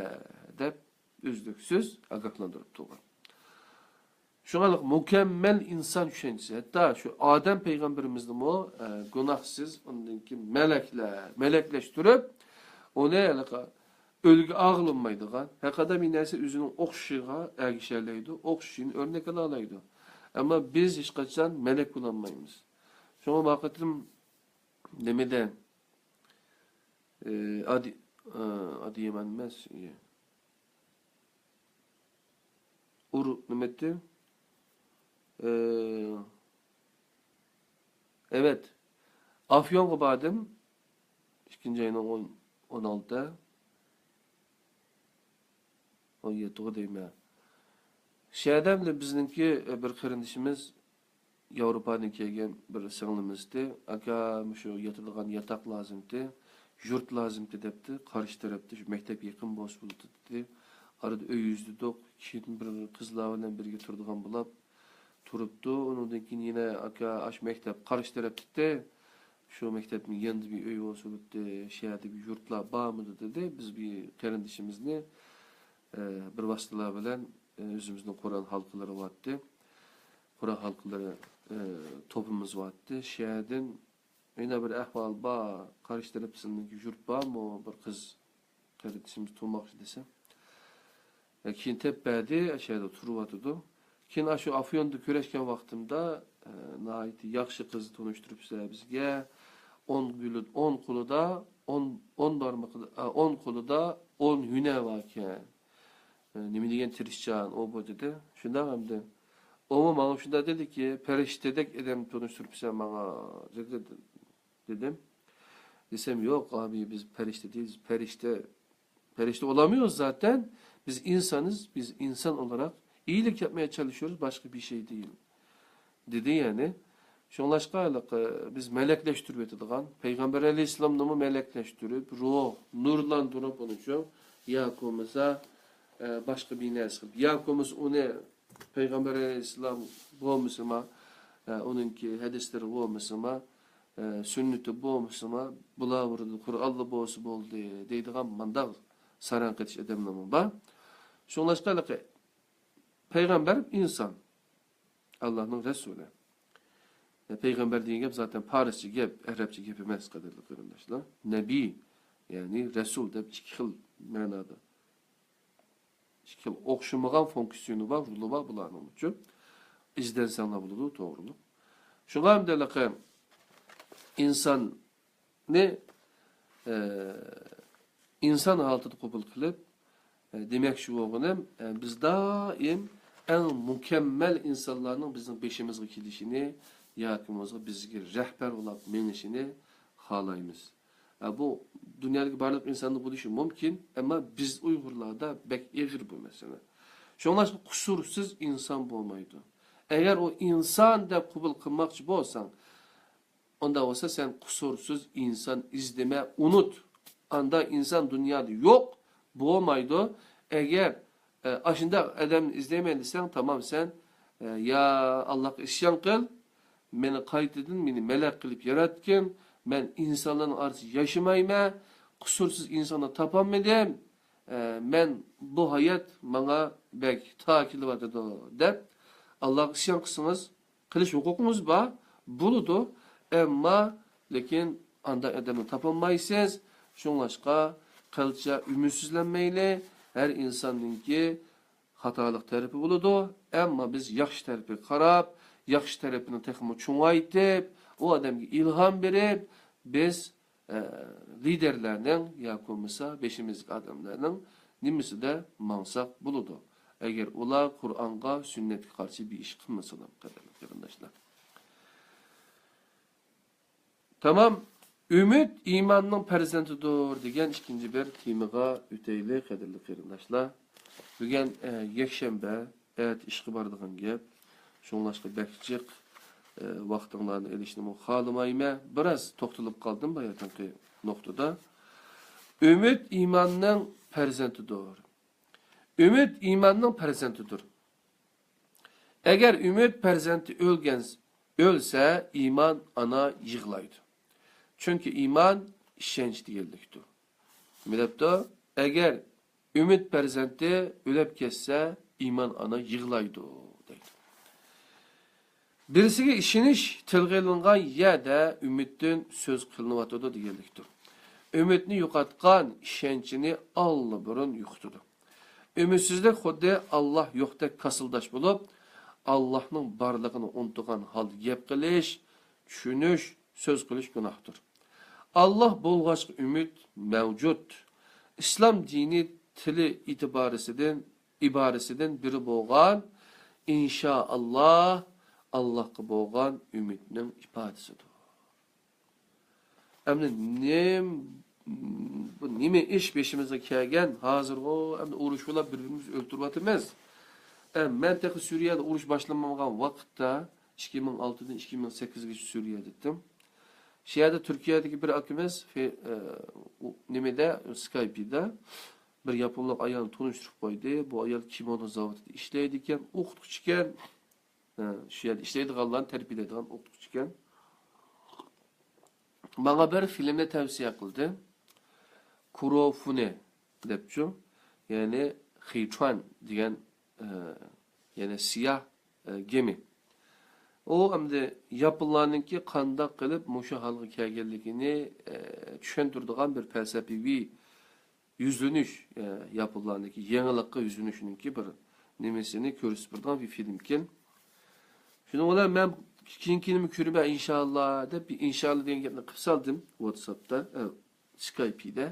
دەپ ئۈزلۈكسىز ئاگاھلاندۇرۇپ تۇرغان. شۇڭا مۇكەممەل ئىنسان چۈشەنچىسى، ھەتتا شۇ ئادەم پەيغەمبىرىمىزنىمۇ، ئە، گۇناھسىز، ئۇندىن كېيىن مەلەكلەر، مەلەكلەشتۈرۈپ، ئۇنى ھېلىقى ئۆلگە ئاغلىنمايدىغان، ھەر قانداق بىر نەرسە ئۆزىنىڭ ئوخشىشىغا ئەگىشەلەيدۇ، ئوخشىشىنى ئۆرنەك ئالالايدۇ. ئەمما بىز ھېچقاچان مەلەك بولالمايمىز. شۇڭا بۇ قېتىم نېمىدە، ئە، ئادى-، ئە، ئادىيەمان ئەمەس، ئۇر-، نېمەتتى؟ ئە، ئەۋەت. ئافيونغا باردىم. ئىككىنچى ئاينىڭ ئون، ئون ئالتە، ئون يەتتىغۇ دەيمەن. شەدەمدە بىزنىڭكى، ئە، بىر قېرىندىشىمىز ياۋروپادىن كەلگەن بىر سىڭلىمىزتى. ئاكا، مۇشۇ ياتىدىغان ياتاق لازىمتى، يۇرت لازىمتى دەپتۇ. قارشى تەرەپتە شۇ مەكتەپكە يېقىن بولسا بولىدۇ دېدى. ئارىدا ئۆي ئىزدىدۇق. كېيىن بىر قىزلار بىلەن بىرگە تۇرىدىغان بولۇپ تۇرۇپتۇ. ئۇنىڭدىن كېيىن يەنە، ئاكا، ئاشۇ مەكتەپ قارشى تەرەپتىتى. شۇ مەكتەپنىڭ يېنىدا بىر ئۆي بولسا بولاتتى، شۇ يەردە بىر يۇرتلار بارمىدۇ دېدى. بىز بىر قېرىندىشىمىزنى، ئە، بىر ۋاسىتىلەر بىلەن، ئە، ئۆزىمىزنىڭ قۇرئان ھالقىلىرى بارتتى. قۇرئان ھالقىلىرى، ئە، توپىمىز بارتتى. شۇ يەردىن يەنە بىر ئەھۋال بار، قارشى تەرەپتە سىلىنىڭكى يۇرت بارمۇ؟ بىر قىز قېرىندىشىمىز تۇرماقچى دېسە. ئە، كېيىن تېپىپ بەردى، ئەشەدە تۇرۇۋاتىدۇ. كېيىن ئاشۇ ئافيوندا كۆرۈشكەن ۋاقتىمدا، ئە، ناھايىتى ياخشى قىز تونۇشتۇرۇپسىلەر بىزگە. ئون گۈلى، ئون قولىدا، ئون، ئون بارمىقىدا، ئە، ئون قولىدا ئون ھۈنەر باركەن. ئە، نېمە دېگەن تىرىشچان ئۇ بۇ دېدى. شۇنداق ئەمدى. ئۇمۇ ماڭا شۇنداق دېدىكى، پەرىشتىدەك ئادەم تونۇشتۇرۇپسەن ماڭا دېدى، دېدىم. دېسەم، يوق ئابى، بىز پەرىشتە دېيىلىز. پەرىشتە، پەرىشتە ئولاميوز زاتەن. بىز ئىنسانىز، بىز ئىنسان ئولاراق ئىيىلىك ياپمايا چالىشىيورۇز، باشقا بىر شەي دېيىل. دېدى يەنى. شۇڭلاشقا ھېلىقى بىز مەلەكلەشتۈرۈۋېتىدىغان، پەيغەمبەر ئەلەيھىسسالامنىمۇ مەلەكلەشتۈرۈپ، روھ نۇرلاندۇرۇپ ئۇنى شۇ، ياكى بولمىسا، ئە، باشقا بىر نەرسە قىلىپ، ياكى بولمىسا ئۇنى پەيغەمبەر ئەلەيھىسسالام بولمىسىما، ئە، ئۇنىڭكى ھەدىسلىرى بولمىسىما، ئە، سۈننىتى بولمىسىما، بۇلار بىر قۇرئانلا بولسا بولدى دەيدىغان مانداق ساراڭ قېتىش ئادەملەرمۇ بار. شۇڭلاشقا ھېلىقى پەيغەمبەر ئىنسان. ئاللانىڭ رەسۇلى. پەيغەمبەر دېگەن گەپ زاتەن پارسچە گەپ، ئەرەبچە گەپ ئەمەس، قەدىرلىك قېرىنداشلار. نەبىي، يەنى رەسۇل دەپ ئىككى خىل مەنادا. ئىككى خىل ئوخشىمىغان فۇنكسىيونى بار، رولى بار بۇلارنىڭ ئۈچۈن. ئىزدەنسەڭلار بولىدۇ، توغرىلىق. شۇڭا ھەمدە ئىنسان نى، ئە، ئىنسان ھالىتىدە قوبۇل قىلىپ، ئە، دېمەكچى بولغىنىم، ئە، بىز دائىم ئەڭ مۇكەممەل ئىنسانلارنىڭ بىزنىڭ بېشىمىزغا كېلىشىنى ياكى بولمىسا بىزگە رەھبەر بولاپ مېڭىشىنى خالايمىز. ئە، بۇ دۇنيادىكى بارلىق ئىنساندا بولۇشى مۇمكىن، ئەمما بىز ئۇيغۇرلاردا بەك ئېغىر بۇ مەسىلە. شۇڭلاشقا قۇسۇرسىز ئىنسان بولمايدۇ. ئەگەر ئۇ ئىنسان دەپ قوبۇل قىلماقچى بولساڭ، ئۇنداق بولسا سەن قۇسۇرسىز ئىنسان ئىزدىمە، ئۇنۇت. ئاندا ئىنسان دۇنيادا يوق، بولمايدۇ. ئەگەر، ئە، ئاشۇنداق ئادەمنى ئىزدەيمەن دېسەڭ، تامام سەن، ئە، يا ئاللاغا ئىسيان قىل، مېنى قايتىدىن، مېنى مەلەك قىلىپ ياراتقىن، مەن ئىنسانلارنىڭ ئارىسىدا ياشىمايمەن، قۇسۇرسىز ئىنساننى تاپالمىدىم، ئە، مەن بۇ ھايات ماڭا بەك تار كېلىۋاتىدۇ، دەپ ئاللاغا ئىسيان قىلسىڭىز، قىلىش ھوقۇقىڭىز بار، بولىدۇ، ئەمما لېكىن ئانداق ئادەمنى تاپالمايسىز. شۇڭلاشقا قىلچە ئۈمىدسىزلەنمەيلى، ھەر ئىنساننىڭكى خاتالىق تەرىپى بولىدۇ، ئەمما بىز ياخشى تەرىپىگە قاراپ، ياخشى تەرىپىنى تېخىمۇ چوڭايتىپ، ئۇ ئادەمگە ئىلھام بېرىپ، بىز ئە، لىدېرلەرنىڭ ياكى بولمىسا بېشىمىزدىكى ئادەملەرنىڭ نېمىسىدە ماڭساق بولىدۇ. ئەگەر ئۇلار قۇرئانغا، سۈننەتكە قارشى بىر ئىش قىلمىسىلا، قەدىرلىك قېرىنداشلار. تامام. ئۈمىد ئىماننىڭ پەرزەنتىدۇر دېگەن ئىككىنچى بىر تېمىغا ئۆتەيلى، قەدىرلىك قېرىنداشلار. بۈگۈن، ئە، يەكشەنبە، ئەتە ئىشقا بارىدىغان گەپ. شۇڭلاشقا بەك جىق، ئە، ۋاقتىڭلارنى ئېلىشنىمۇ خالىمايمەن. بىراز توختىلىپ قالدىم باياتىنقى نۇقتىدا. ئۈمىد ئىماننىڭ پەرزەنتىدۇر. ئۈمىد ئىماننىڭ پەرزەنتىدۇر. ئەگەر ئۈمىد پەرزەنتى ئۆلگەن، ئۆلسە، ئىمان ئانا يىغلايدۇ. چۈنكى ئىمان ئىشەنچ دېگەنلىكتۇر. نېمە دەپتۇ؟ ئەگەر ئۈمىد پەرزەنتى ئۆلۈپ كەتسە، ئىمان ئانا يىغلايدۇ، دەيدۇ. بىرسىگە ئىشىنىش تىلغا ئېلىنغان يەردە ئۈمىدتىن سۆز قىلىنىۋاتىدۇ دېگەنلىكتۇر. ئۈمىدنى يوقاتقان ئىشەنچىنى ئاللىبۇرۇن يوقىتىدۇ. ئۈمىدسىزلىك خۇددى ئاللا يوقتەك كاسىلداش بولۇپ، ئاللانىڭ بارلىقىنى ئۇنتۇغان ھالدا گەپ قىلىش، چۈشىنىش، سۆز قىلىش گۇناھتۇر. ئاللا بولغاچقا ئۈمىد مەۋجۇت. ئىسلام دىنى تىلى ئېتىبارىسىدىن، ئىبارىسىدىن بىرى بولغان ئىنشائاللا، ئاللاغا بولغان ئۈمىدنىڭ ئىپادىسىدۇر. ئەمدى نېم-، بۇ نېمە ئىش بېشىمىزغا كەلگەن؟ ھازىرغۇ ئەمدى ئۇرۇش بولاپ بىر-بىرىمىزنى ئۆلتۈرۈۋاتىمىز. ئە، مەن تېخى سۈرىيەدە ئۇرۇش باشلانمىغان ۋاقىتتا، ئىككى مىڭ ئالتىدىن ئىككى مىڭ سەككىزگىچە سۈرىيەدە ئىدىم. شۇ يەردە تۈركىيەدىكى بىر ئاكىمىز فې-، ئە، ئۇ نېمىدە، سكايپىدا بىر ياپونلۇق ئايالنى تونۇشتۇرۇپ قويدى. بۇ ئايال كىمونو زاۋۇتىدا ئىشلەيدىكەن، ئوقۇتقۇچىكەن. ھە، شۇ يەردە ئىشلەيدىغانلارنى تەربىيەلەيدىغان ئوقۇتقۇچىكەن. ماڭا بىر فىلىمنى تەۋسىيە قىلدى. كۇرو فۇنې دەپچۇ. يەنى خىچۇەن دېگەن، ئە، يەنى سىياھ، ئە، گېمى. ئۇ ئەمدى ياپونلارنىڭكى قانداق قىلىپ مۇشۇ ھالغا كەلگەنلىكىنى، ئە، چۈشەندۈرىدىغان بىر پەلسەپىۋى يۈزلىنىش، ئە، ياپونلارنىڭكى يېڭىلىققا يۈزلىنىشنىڭكى بىر نېمىسىنى كۆرسىتىپ بېرىدىغان بىر فىلىمكەن. شۇنىڭ بىلەن مەن كېيىن كېيىنمۇ كۆرىمەن ئىنشاللا دەپ، بىر ئىنشاللا دېگەن گەپنى قىلىپ سالدىم ۋاتساپتا، ئە، سكايپىدا.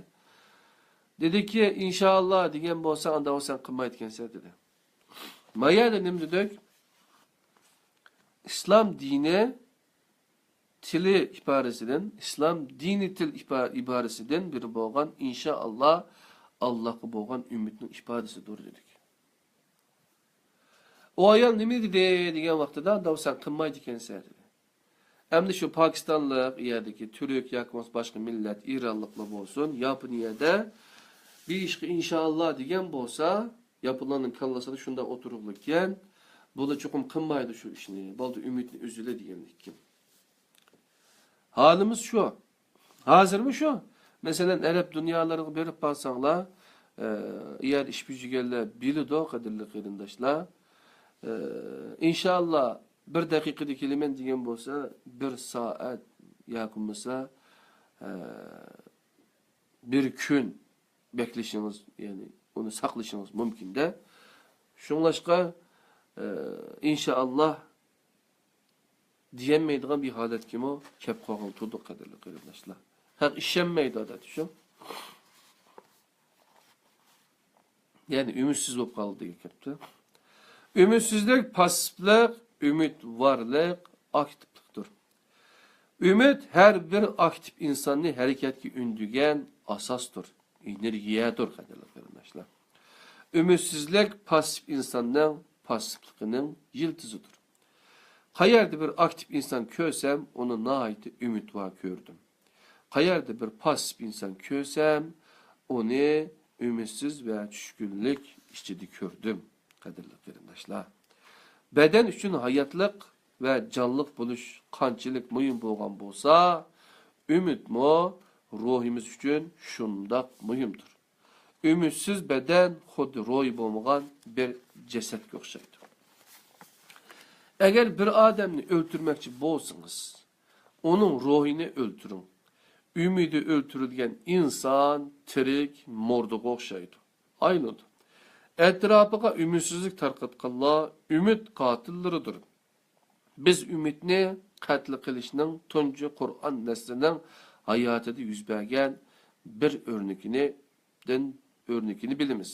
دېدىكى، ئىنشاللا دېگەن بولسا، ئانداق سەن قىلمايدىكەنسەن دېدى. ما يەردە نېمە دېدۇق؟ ئىسلام دىنى تىلى ئىبارىسىدىن، ئىسلام دىنى تىل ئىبا-، ئىبارىسىدىن بىرى بولغان ئىنشائاللا، ئاللاغا بولغان ئۈمىدنىڭ ئىپادىسىدۇر دېدۇق. ئۇ ئايال نېمە دېدى دېگەن ۋاقتىدا، داۋ سەن قىلمايدىكەنسەن دېدى. ئەمدى شۇ پاكىستانلىق، يەردىكى تۈرك ياكى بولمىسا باشقا مىللەت، ئىرانلىقلار بولسۇن، ياپونىيەدە بىر ئىشقا ئىنشائاللا دېگەن بولسا، ياپونلارنىڭ كاللىسىدا شۇنداق ئولتۇرۇقلۇقكەن، بۇلار چوقۇم قىلمايدۇ شۇ ئىشنى، بولدى ئۈمىدنى ئۈزىلى دېگەنلىككەن. ھالىمىز شۇ. ھازىرمۇ شۇ. مەسىلەن، ئەرەب دۇنيالىرىغا بېرىپ بارساڭلار، ئە، ئۇ يەردە ئىش بېجىرگەنلەر بىلىدۇ، قەدىرلىك قېرىنداشلار. ئە، ئىنشائاللا، بىر دەقىقىدە كېلىمەن دېگەن بولسا، بىر سائەت ياكى بولمىسا، ئە، بىر كۈن بەكلىشىڭىز، يەنى ئۇنى ساقلىشىڭىز مۇمكىن-دە. شۇڭلاشقا، ئە، ئىنشائاللا، دېيەلمەيدىغان بىر ھالەتكىمۇ كەپ قالغىلى تۇردۇق، قەدىرلىك قېرىنداشلار. خەق ئىشەنمەيدۇ ئادەتتە شۇ. يەنى ئۈمىدسىز بولۇپ قالدى دېگەن گەپتۇ. ئۈمىدسىزلىك پاسسىپلىق، ئۈمىدۋارلىق ئاكتىپلىقتۇر. ئۈمىد ھەر بىر ئاكتىپ ئىنساننى ھەرىكەتكە ئۈندىگەن ئاساستۇر، ئېنېرگىيەدۇر، قەدىرلىك قېرىنداشلار. ئۈمىدسىزلىك پاسسىپ ئىنساننىڭ پاسسىپلىقىنىڭ يىلتىزىدۇر. قەيەردە بىر ئاكتىپ ئىنسان كۆرسەم، ئۇنى ناھايىتى ئۈمىدۋار كۆردۈم. قەيەردە بىر پاسسىپ ئىنسان كۆرسەم، ئۇنى ئۈمىدسىز ۋە چۈشكۈنلۈك ئىچىدە كۆردۈم، قەدىرلىك قېرىنداشلار. بەدەن ئۈچۈن ھاياتلىق ۋە جانلىق بولۇش قانچىلىك مۇھىم بولغان بولسا، ئۈمىدمۇ روھىمىز ئۈچۈن شۇنداق مۇھىمدۇر. ئۈمىدسىز بەدەن خۇددى روھى بولمىغان بىر جەسەتكە ئوخشايدۇ. ئەگەر بىر ئادەمنى ئۆلتۈرمەكچى بولسىڭىز، ئۇنىڭ روھىنى ئۆلتۈرۈڭ. ئۈمىدى ئۆلتۈرۈلگەن ئىنسان تىرىك مۇردىغا ئوخشايدۇ. ئايلىنىدۇ. ئەتراپىغا ئۈمىدسىزلىك تارقاتقانلار ئۈمىد قاتىللىرىدۇر. بىز ئۈمىدنى قەتل قىلىشنىڭ تۇنجى قۇرئان نەسلىنىڭ ھاياتىدا يۈز بەرگەن بىر ئۆرنىكىنى، دىن ئۆرنىكىنى بىلىمىز.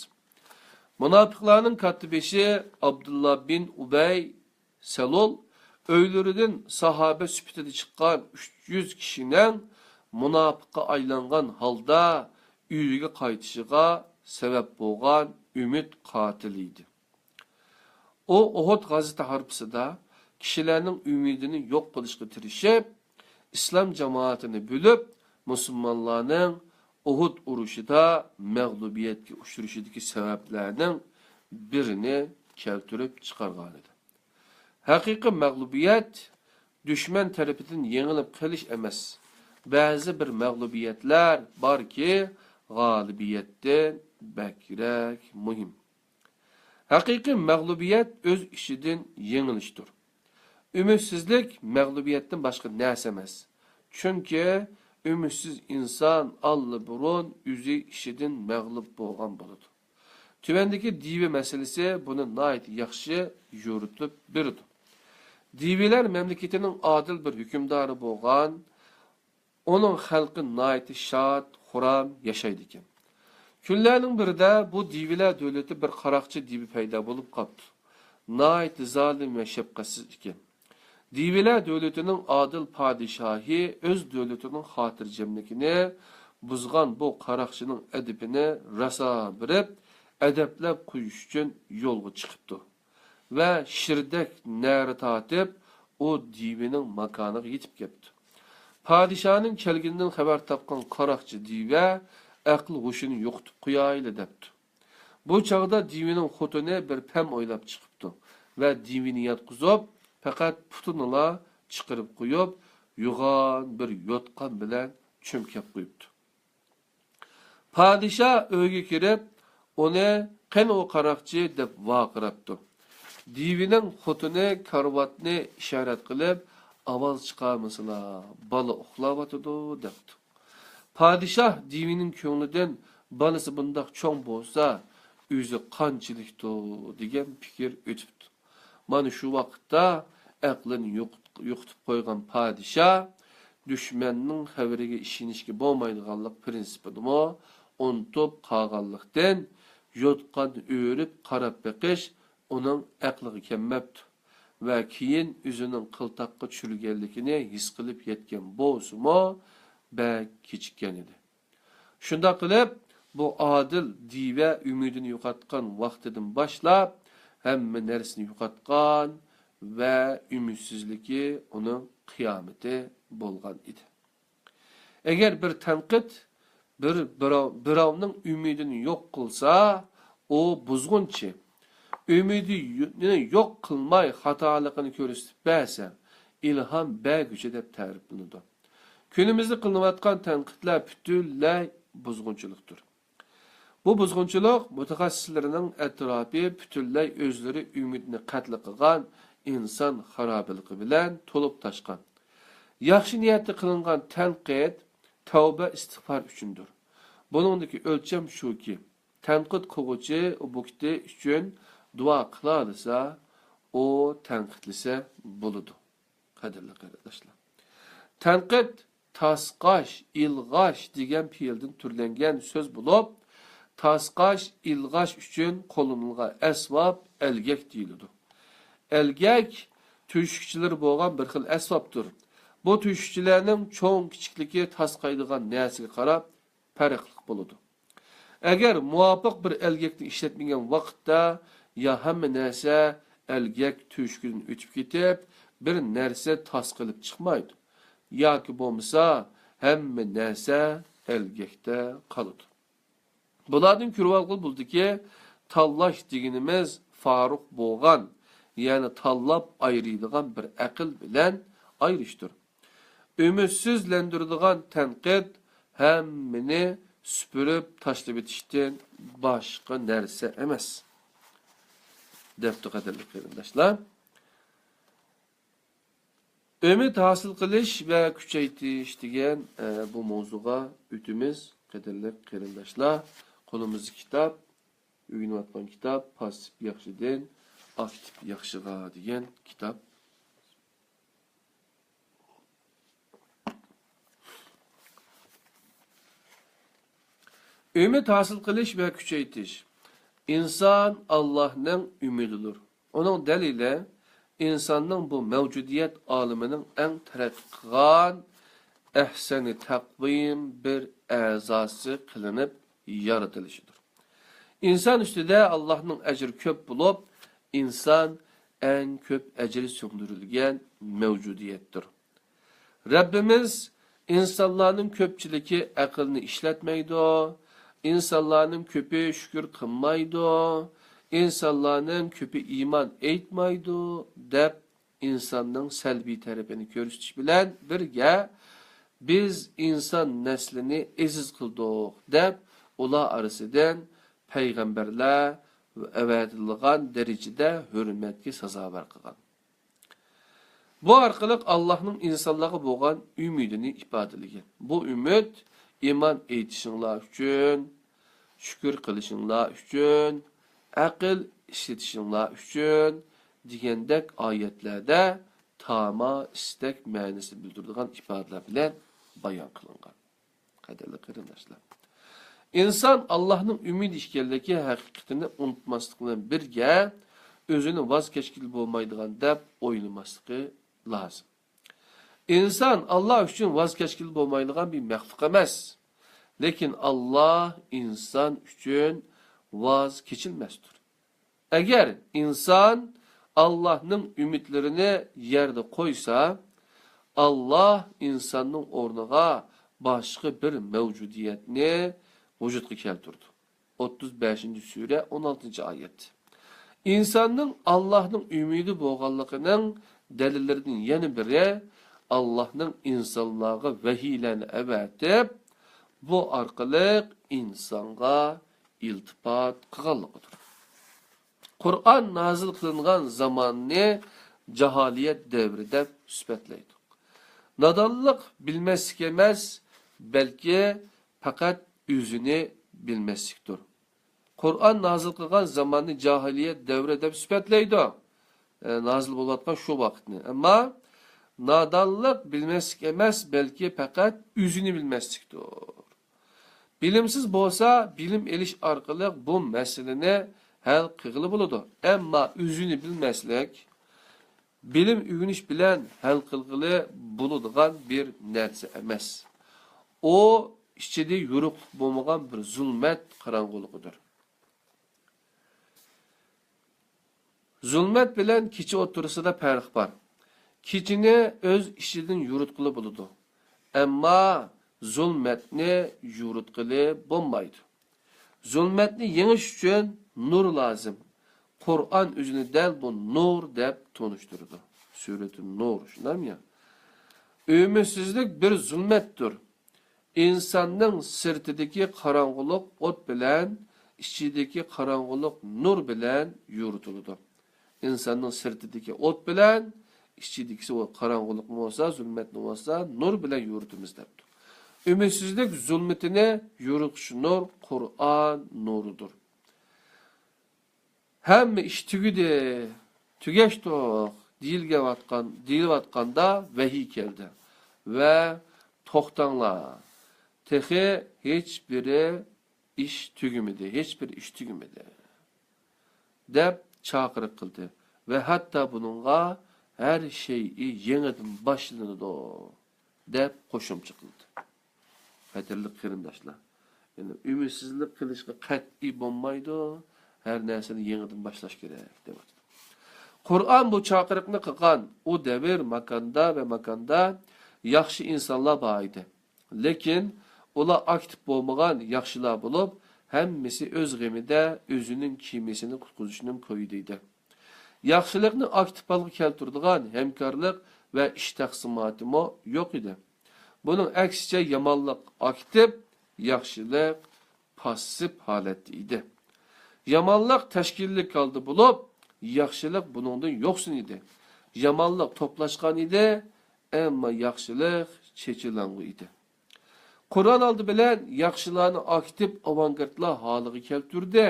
مۇناپىقلارنىڭ كاتتىبېشى ئابدۇللا بىن ئۇبەي سەلۇل ئۆيلىرىدىن ساھابە سۈپىتىدە چىققان ئۈچ يۈز كىشىنىڭ مۇناپىققا ئايلانغان ھالدا ئۆيىگە قايتىشىغا سەۋەب بولغان ئۈمىد قاتىلى ئىدى. ئۇ ئۇھۇد غازىتى ھارپىسىدا كىشىلەرنىڭ ئۈمىدىنى يوق قىلىشقا تىرىشىپ، ئىسلام جامائىتىنى بۆلۈپ، مۇسۇلمانلارنىڭ ئۇھۇد ئۇرۇشىدا مەغلۇبىيەتكە ئۇچرىشىدىكى سەۋەبلەرنىڭ بىرىنى كەلتۈرۈپ چىقارغانىدى. ھەقىقىي مەغلۇبىيەت دۈشمەن تەرىپىدىن يېڭىلىپ قېلىش ئەمەس، بەزى بىر مەغلۇبىيەتلەر باركى، غالىبىيەتتىن بەكرەك مۇھىم. ھەقىقىي مەغلۇبىيەت ئۆز ئىچىدىن يېڭىلىشتۇر. ئۈمىدسىزلىك مەغلۇبىيەتتىن باشقا نەرسە ئەمەس. چۈنكى ئۈمىدسىز ئىنسان ئاللىبۇرۇن ئۆزى ئىچىدىن مەغلۇپ بولغان بولىدۇ. تۆۋەندىكى دىۋە مەسىلىسى بۇنى ناھايىتى ياخشى يورۇتۇپ بېرىدۇ. دىۋىلەر مەملىكىتىنىڭ ئادىل بىر ھۆكۈمدارى بولغان، ئۇنىڭ خەلقى ناھايىتى شاد، خۇرام ياشايدىكەن. كۈنلەرنىڭ بىرىدە بۇ دىۋىلەر دۆلىتى بىر قاراقچى دىۋە پەيدا بولۇپ قاپتۇ. ناھايىتى زالىم ۋە شەپقەتسىز ئىكەن. دىۋىلەر دۆلىتىنىڭ ئادىل پادىشاھى ئۆز دۆلىتىنىڭ خاتىرجەملىكىنى بۇزغان بۇ قاراقچىنىڭ ئەدىپىنى راسا بېرىپ، ئەدەپلەپ قويۇش ئۈچۈن يولغا چىقىپتۇ. ۋە شىردەك نەرە تارتىپ، ئۇ دىۋىنىڭ ماكانىغا يېتىپ كەپتۇ. پادىشاھنىڭ كەلگىنىدىن خەۋەر تاپقان قاراقچى دىۋە ئەقىل-ھوشىنى يوقىتىپ قويايلى دەپتۇ. بۇ چاغدا دىۋىنىڭ خوتۇنى بىر پەم ئويلاپ چىقىپتۇ ۋە دىۋىنى ياتقۇزۇپ، پەقەت پۇتىنىلا چىقىرىپ قويۇپ، يوغان بىر يوتقان بىلەن چۈمكەپ قويۇپتۇ. پادىشاھ ئۆيگە كىرىپ، ئۇنى، «قېنى ئۇ قاراقچى؟» دەپ ۋارقىراپتۇ. دىۋىنىڭ خوتۇنى كارىۋاتنى ئىشارەت قىلىپ، «ئاۋاز چىقارمىسىلا، بالا ئۇخلاۋاتىدۇ» دەپتۇ. پادىشاھ دىۋىنىڭ كۆڭلىدىن، «بالىسى بۇنداق چوڭ بولسا، ئۆزى قانچىلىكتۇ» دېگەن پىكىر ئۆتۈپتۇ. مانا شۇ ۋاقىتتا ئەقلىنى يوق-، يوقىتىپ قويغان پادىشاھ دۈشمەننىڭ خەۋىرىگە ئىشىنىشكە بولمايدىغانلىق پىرىنسىپىنىمۇ ئۇنتۇپ قالغانلىقتىن، يوتقان ئۆرۈپ قاراپ بېقىش ئۇنىڭ ئەقلىگە كەلمەپتۇ ۋە كېيىن ئۆزىنىڭ قىلتاققا چۈشۈرۈلگەنلىكىنى ھېس قىلىپ يەتكەن بولسىمۇ، بەك كېچىككەن ئىدى. شۇنداق قىلىپ، بۇ ئادىل دىۋە ئۈمىدىنى يوقاتقان ۋاقتىدىن باشلاپ، ھەممە نەرسىنى يوقاتقان ۋە ئۈمىدسىزلىكى ئۇنىڭ قىيامىتى بولغان ئىدى. ئەگەر بىر تەنقىد بىر، بىراۋ-، بىراۋنىڭ ئۈمىدىنى يوق قىلسا، ئۇ بۇزغۇنچى. ئۈمىدىنى يوق قىلماي، خاتالىقىنى كۆرسىتىپ بەرسە، ئىلھام بەرگۈچى دەپ تەرىپلىنىدۇ. كۈنىمىزدە قىلىنىۋاتقان تەنقىدلەر پۈتۈنلەي بۇزغۇنچىلىقتۇر. بۇ بۇزغۇنچىلىق مۇتەخەسسىسلىرىنىڭ ئەتراپى پۈتۈنلەي ئۆزلىرى ئۈمىدنى قەتل قىلغان ئىنسان خارابىلىقى بىلەن تولۇپ تاشقان. ياخشى نىيەتتە قىلىنغان تەنقىد تەۋبە ئىستىغپار ئۈچۈندۇر. بۇنىڭدىكى ئۆلچەم شۇكى، تەنقىد قىلغۇچى ئوبيېكتى ئۈچۈن دۇئا قىلالىسا، ئۇ تەنقىدلىسە بولىدۇ. قەدىرلىك قېرىنداشلار، تەنقىد تاسقاش، ئىلغاش دېگەن پېئىلدىن تۈرلەنگەن سۆز بولۇپ، تاسقاش، ئىلغاش ئۈچۈن قوللىنىلغان ئەسۋاب ئەلگەك دېيىلىدۇ. ئەلگەك تۆشۈكچىلىرى بولغان بىر خىل ئەسۋابتۇر. بۇ تۆشۈكچىلەرنىڭ چوڭ-كىچىكلىكى تاسقايدىغان نەرسىگە قاراپ پەرقلىق بولىدۇ. ئەگەر مۇۋاپىق بىر ئەلگەكنى ئىشلەتمىگەن ۋاقىتتا، يا ھەممە نەرسە ئەلگەك تۆشۈكىدىن ئۆتۈپ كېتىپ، بىر نەرسە تاسقىلىپ چىقمايدۇ، ياكى بولمىسا ھەممە نەرسە ئەلگەكتە قالىدۇ. بۇلاردىن كۆرۈۋالغىلى بولىدۇكى، تاللاش دېگىنىمىز فارىغ بولغان، يەنى تاللاپ ئايرىيدىغان بىر ئەقىل بىلەن ئايرىشتۇر. ئۈمىدسىزلەندۈرىدىغان تەنقىد ھەممىنى سۈپۈرۈپ تاشلىۋېتىشتىن باشقا نەرسە ئەمەس، دەپتۇ قەدىرلىك قېرىنداشلار. ئۈمىد ھاسىل قىلىش ۋە كۈچەيتىش دېگەن، ئە، بۇ ماۋزۇغا ئۆتىمىز، قەدىرلىك قېرىنداشلار. قولىمىزدىكى كىتاب، ئۆگىنىۋاتقان كىتاب پاسسىپ ياخشىدىن ئاكتىپ ياخشىغا دېگەن كىتاب. ئۈمىد ھاسىل قىلىش ۋە كۈچەيتىش. ئىنسان ئاللاھنىڭ ئۈمىدىدۇر. ئۇنىڭ دەلىلى، ئىنساننىڭ بۇ مەۋجۇدىيەت ئالىمىنىڭ ئەڭ تەرەققىي قىلغان، ئەھسەنى تەقۋىم بىر ئەزاسى قىلىنىپ يارىتىلىشىدۇر. ئىنسان ئۈستىدە ئاللاھنىڭ ئەجرى كۆپ بولۇپ، ئىنسان ئەڭ كۆپ ئەجىر سىڭدۈرۈلگەن مەۋجۇدىيەتتۇر. رەببىمىز ئىنسانلارنىڭ كۆپچىلىكى ئەقىلنى ئىشلەتمەيدۇ، ئىنسانلارنىڭ كۆپى شۈكۈر قىلمايدۇ، ئىنسانلارنىڭ كۆپى ئىمان ئېيتمايدۇ، دەپ ئىنساننىڭ سەلبىي تەرىپىنى كۆرسىتىش بىلەن بىرگە، بىز ئىنسان نەسلىنى ئېزىز قىلدۇق، دەپ ئۇلار ئارىسىدىن پەيغەمبەرلەر ۋەدىلىغان دەرىجىدە ھۆرمەتكە سازاۋەر قىلغان. بۇ ئارقىلىق ئاللاھنىڭ ئىنسانلارغا بولغان ئۈمىدىنى ئىپادىلىگەن. بۇ ئۈمىد ئىمان ئېيتىشىڭلار ئۈچۈن، شۈكۈر قىلىشىڭلار ئۈچۈن، ئەقىل ئىشلىتىشىڭلار ئۈچۈن دېگەندەك ئايەتلەردە تاما، ئىستەك مەنىسىنى بىلدۈرىدىغان ئىپادىلەر بىلەن بايان قىلىنغان. قەدىرلىك قېرىنداشلار، ئىنسان ئاللاھنىڭ ئۈمىدى ئىكەنلىكى ھەقىقىتىنى ئۇنتۇماسلىق بىلەن بىرگە، ئۆزىنى ۋاز كەچكىلى بولمايدىغان دەپ ئويلىماسلىقى لازىم. ئىنسان ئاللا ئۈچۈن ۋاز كەچكىلى بولمايدىغان بىر مەخلۇق ئەمەس. لېكىن ئاللا ئىنسان ئۈچۈن ۋاز كېچىلمەستۇر. ئەگەر ئىنسان ئاللاھنىڭ ئۈمىدلىرىنى يەردە قويسا، ئاللا ئىنساننىڭ ئورنىغا باشقا بىر مەۋجۇدىيەتنى ۋۇجۇدقا كەلتۈرىدۇ. ئوتتۇز بەشىنچى سۈرە، ئون ئالتىنچى ئايەت. ئىنساننىڭ ئاللاھنىڭ ئۈمىدى بولغانلىقىنىڭ دەلىللىرىدىن يەنە بىرى، ئاللاھنىڭ ئىنسانلارغا ۋەھىيلەرنى ئەۋەتىپ، بۇ ئارقىلىق ئىنسانغا ئىلتىپات قىلغانلىقىدۇر. قۇرئان نازىل قىلىنغان زاماننى جاھىلىيەت دەۋرى دەپ سۈپەتلەيدۇ. نادانلىق بىلمەسلىك ئەمەس، بەلكى پەقەت ئۆزىنى بىلمەسلىكتۇر. قۇرئان نازىل قىلغان زاماننى جاھىلىيەت دەۋرى دەپ سۈپەتلەيدۇ. ئە، نازىل بولۇۋاتقان شۇ ۋاقىتنى. ئەمما نادانلىق بىلمەسلىك ئەمەس، بەلكى پەقەت ئۆزىنى بىلمەسلىكتۇر. بىلىمسىز بولسا، بىلىم ئېلىش ئارقىلىق بۇ مەسىلىنى ھەل قىلغىلى بولىدۇ. ئەمما ئۆزىنى بىلمەسلىك، بىلىم ئۆگىنىش بىلەن ھەل قىلغىلى بولىدىغان بىر نەرسە ئەمەس. ئۇ ئىچىدە يورۇقلۇق بولمىغان بىر زۇلمەت قاراڭغۇلۇقىدۇر. زۇلمەت بىلەن كېچە ئوتتۇرىسىدا پەرق بار. كېچىنى ئۆز ئىچىدىن يورۇتقىلى بولىدۇ. ئەمما زۇلمەتنى يورۇتقىلى بولمايدۇ. زۇلمەتنى يېڭىش ئۈچۈن نۇر لازىم. قۇرئان ئۆزىنى دەل بۇ نۇر دەپ تونۇشتۇرىدۇ. سۈرەتۇن نۇر، شۇنداقمۇ يا؟ ئۈمىدسىزلىك بىر زۇلمەتتۇر. ئىنساننىڭ سىرتىدىكى قاراڭغۇلۇق ئوت بىلەن ئىچىدىكى قاراڭغۇلۇق نۇر بىلەن يورۇتۇلىدۇ. ئىنساننىڭ سىرتىدىكى ئوت بىلەن ئىچىدىكىسى ئۇ قاراڭغۇلۇقمۇ بولسا، زۇلمەتمۇ بولسا، نۇر بىلەن يورۇتىمىز دەپتۇ. ئۈمىدسىزلىك زۇلمىتىنى يورۇتقۇچى نۇر قۇرئان نۇرىدۇر. ھەممە ئىش تۈگىدى، تۈگەشتۇق دېيىلگەنۋاتقان، دېيىلىۋاتقاندا ۋەھىي كەلدى ۋە توختاڭلار، تېخى ھېچبىرى ئىش تۈگىمىدى، ھېچبىر ئىش تۈگىمىدى، دەپ چاقىرىق قىلدى ۋە ھەتتا بۇنىڭغا ھەر شەيئى يېڭىدىن باشلىنىدۇ، دەپ قوشۇمچە قىلدى. قەدىرلىك قېرىنداشلار، يەنى ئۈمىدسىزلىك قىلىشقا قەتئىي بولمايدۇ، ھەر نەرسىنى يېڭىدىن باشلاش كېرەك، دەۋاتىدۇ. قۇرئان بۇ چاقىرىقنى قىلغان ئۇ دەۋر، ماكاندا ۋە ماكاندا ياخشى ئىنسانلار بار ئىدى. لېكىن ئۇلار ئاكتىپ بولمىغان ياخشىلار بولۇپ، ھەممىسى ئۆز غېمىدە، ئۆزىنىڭ كېمىسىنى قۇتقۇزۇشنىڭ كويىدا ئىدى. ياخشىلىقنى ئاكتىپ ھالغا كەلتۈرىدىغان ھەمكارلىق ۋە ئىش تەقسىماتىمۇ يوق ئىدى. بۇنىڭ ئەكسىچە يامانلىق ئاكتىپ، ياخشىلىق پاسسىپ ھالەتتە ئىدى. يامانلىق تەشكىللىك ھالدا بولۇپ، ياخشىلىق بۇنىڭدىن يوقسۇن ئىدى. يامانلىق توپلاشقان ئىدى، ئەمما ياخشىلىق چېچىلاڭغۇ ئىدى. قۇرئان ئالدى بىلەن ياخشىلارنى ئاكتىپ ئاۋانگارتلار ھالىغا كەلتۈردى.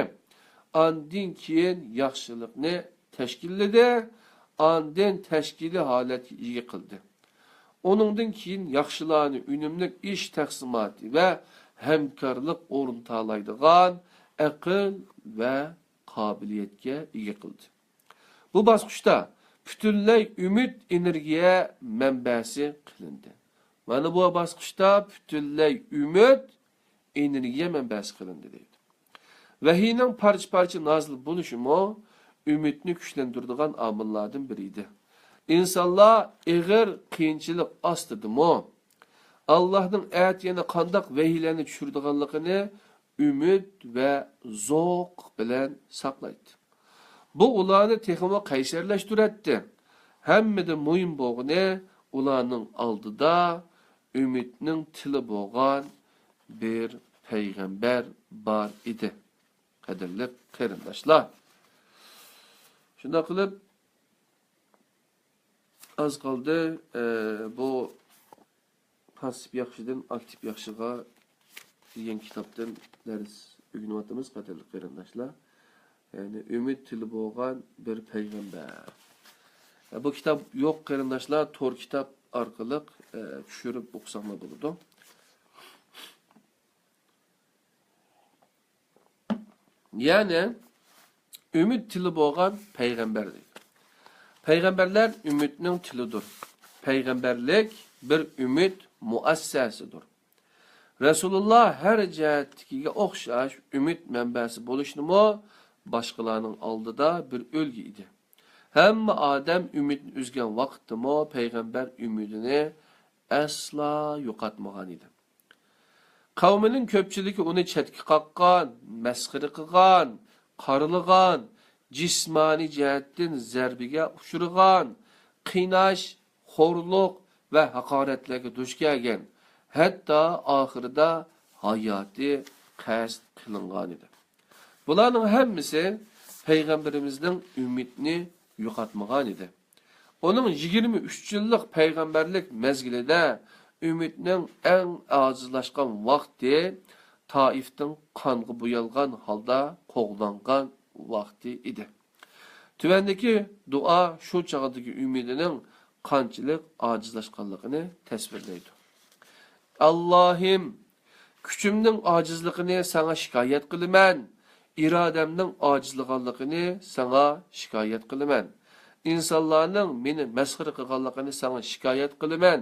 ئاندىن كېيىن ياخشىلىقنى تەشكىللىدى. ئاندىن تەشكىلىي ھالەتكە ئىگە قىلدى. ئۇنىڭدىن كېيىن ياخشىلارنى ئۈنۈملۈك ئىش تەقسىماتى ۋە ھەمكارلىق ئورنىتالايدىغان ئەقىل ۋە قابىلىيەتكە ئىگە قىلدى. بۇ باسقۇچتا پۈتۈنلەي ئۈمىد ئېنېرگىيە مەنبەسى قىلىندى. مانا بۇ باسقۇچتا پۈتۈنلەي ئۈمىد ئېنېرگىيە مەنبەسى قىلىندى دەيدۇ. ۋەھىينىڭ پارچە-پارچە نازىل بولۇشىمۇ ئۈمىدنى كۈچلەندۈرىدىغان ئامىللاردىن بىرى ئىدى. ئىنسانلار ئېغىر قىيىنچىلىق ئاستىدىمۇ ئاللاھنىڭ ئەتە يەنە قانداق ۋەھىيلەرنى چۈشۈرىدىغانلىقىنى ئۈمىد ۋە زوق بىلەن ساقلايتتى. بۇ ئۇلارنى تېخىمۇ قەيسەرلەشتۈرەتتى. ھەممىدىن مۇھىم بولغىنى، ئۇلارنىڭ ئالدىدا ئۈمىدنىڭ تىلى بولغان بىر پەيغەمبەر بار ئىدى. قەدىرلىك قېرىنداشلار، شۇنداق قىلىپ، ئاز قالدى، ئە، بۇ پاسسىپ ياخشىدىن ئاكتىپ ياخشىغا دېگەن كىتابتىن دەرس ئۆگىنىۋاتىمىز، قەدىرلىك قېرىنداشلار. يەنى ئۈمىد تىلى بولغان بىر پەيغەمبەر. بۇ كىتاب يوق قېرىنداشلار، تور كىتاب ئارقىلىق، ئە، چۈشۈرۈپ ئوقۇساڭلار بولىدۇ. يەنى ئۈمىد تىلى بولغان پەيغەمبەر دەيدۇ. پەيغەمبەرلەر ئۈمىدنىڭ تىلىدۇر. پەيغەمبەرلىك بىر ئۈمىد مۇئەسسەسىدۇر. رەسۇلۇللا ھەر جەھەتتىكىگە ئوخشاش ئۈمىد مەنبەسى بولۇشنىمۇ باشقىلارنىڭ ئالدىدا بىر ئۈلگە ئىدى. ھەممە ئادەم ئۈمىدنى ئۈزگەن ۋاقىتتىمۇ پەيغەمبەر ئۈمىدىنى ئەسلا يوقاتمىغان ئىدى. قەۋمىنىڭ كۆپچىلىكى ئۇنى چەتكە قاققان، مەسخىرە قىلغان، قارىلىغان، جىسمانىي جەھەتتىن زەربىگە ئۇچرىغان، قىيناش، خورلۇق ۋە ھاقارەتلەرگە دۇچ كەلگەن، ھەتتا ئاخىرىدا ھاياتى قەست قىلىنغانىدى. بۇلارنىڭ ھەممىسى پەيغەمبىرىمىزنىڭ ئۈمىدنى يوقاتمىغانىدى. ئۇنىڭ يىگىرمە ئۈچ يىللىق پەيغەمبەرلىك مەزگىلىدە ئۈمىدنىڭ ئەڭ ئاجىزلاشقان ۋاقتى تائىفتىن قانغا بويالغان ھالدا قوغلانغان ۋاقتى ئىدى. تۆۋەندىكى دۇئا شۇ چاغدىكى ئۈمىدىنىڭ قانچىلىك ئاجىزلاشقانلىقىنى تەسۋىرلەيدۇ. ئاللاھىم، كۈچۈمنىڭ ئاجىزلىقىنى ساڭا شىكايەت قىلىمەن، ئىرادەمنىڭ ئاجىزلىغانلىقىنى ساڭا شىكايەت قىلىمەن. ئىنسانلارنىڭ مېنى مەسخىرە قىلغانلىقىنى ساڭا شىكايەت قىلىمەن.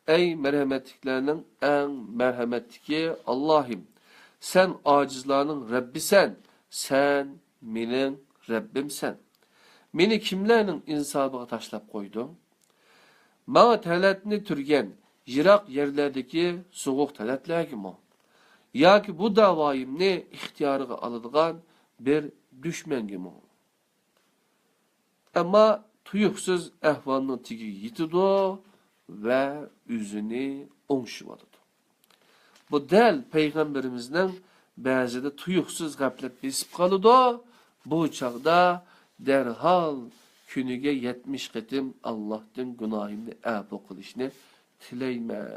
ئەي مەرھەمەتلىكلەرنىڭ ئەڭ مەرھەمەتلىكى ئاللاھىم، سەن ئاجىزلارنىڭ رەببىسەن، سەن مېنىڭ رەببىمسەن. مېنى كىملەرنىڭ ئىنسابىغا تاشلاپ قويدۇڭ؟ ماڭا تەلەتنى تۈرگەن يىراق يەرلەردىكى سوغۇق تەلەتلەرگىمۇ؟ ياكى بۇ داۋايىمنى ئىختىيارىغا ئالىدىغان بىر دۈشمەنگىمۇ؟ ئەمما تۇيۇقسىز ئەھۋالنىڭ تېگىگە يېتىدۇ ۋە ئۆزىنى ئوڭشىۋالىدۇ. بۇ دەل پەيغەمبىرىمىزنىڭ بەزىدە تۇيۇقسىز غەپلەت بېسىپ قالىدۇ. بۇ چاغدا دەرھال كۈنىگە يەتمىش قېتىم ئاللاھتىن گۇناھىمنى ئەپۇ قىلىشنى تىلەيمەن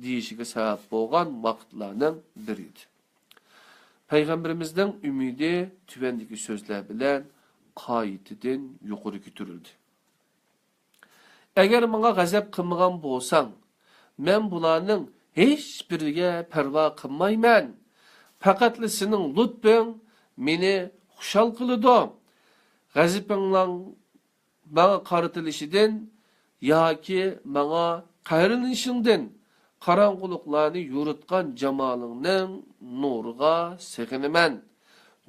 دېيىشىگە سەۋەب بولغان ۋاقىتلارنىڭ بىرى ئىدى. پەيغەمبىرىمىزنىڭ ئۈمىدى تۆۋەندىكى سۆزلەر بىلەن قايتىدىن يۇقىرى كۆتۈرۈلدى. ئەگەر ماڭا غەزەپ قىلمىغان بولساڭ، مەن بۇلارنىڭ ھېچبىرىگە پەرۋا قىلمايمەن. پەقەتلا سېنىڭ لۇتپۇڭ مېنى خۇشال قىلىدۇ. غەزىپىڭنىڭ ماڭا قارىتىلىشىدىن ياكى ماڭا قەھەرلىنىشىڭدىن، قاراڭغۇلۇقلارنى يورۇتقان جامالىڭنىڭ نۇرىغا سېغىنىمەن.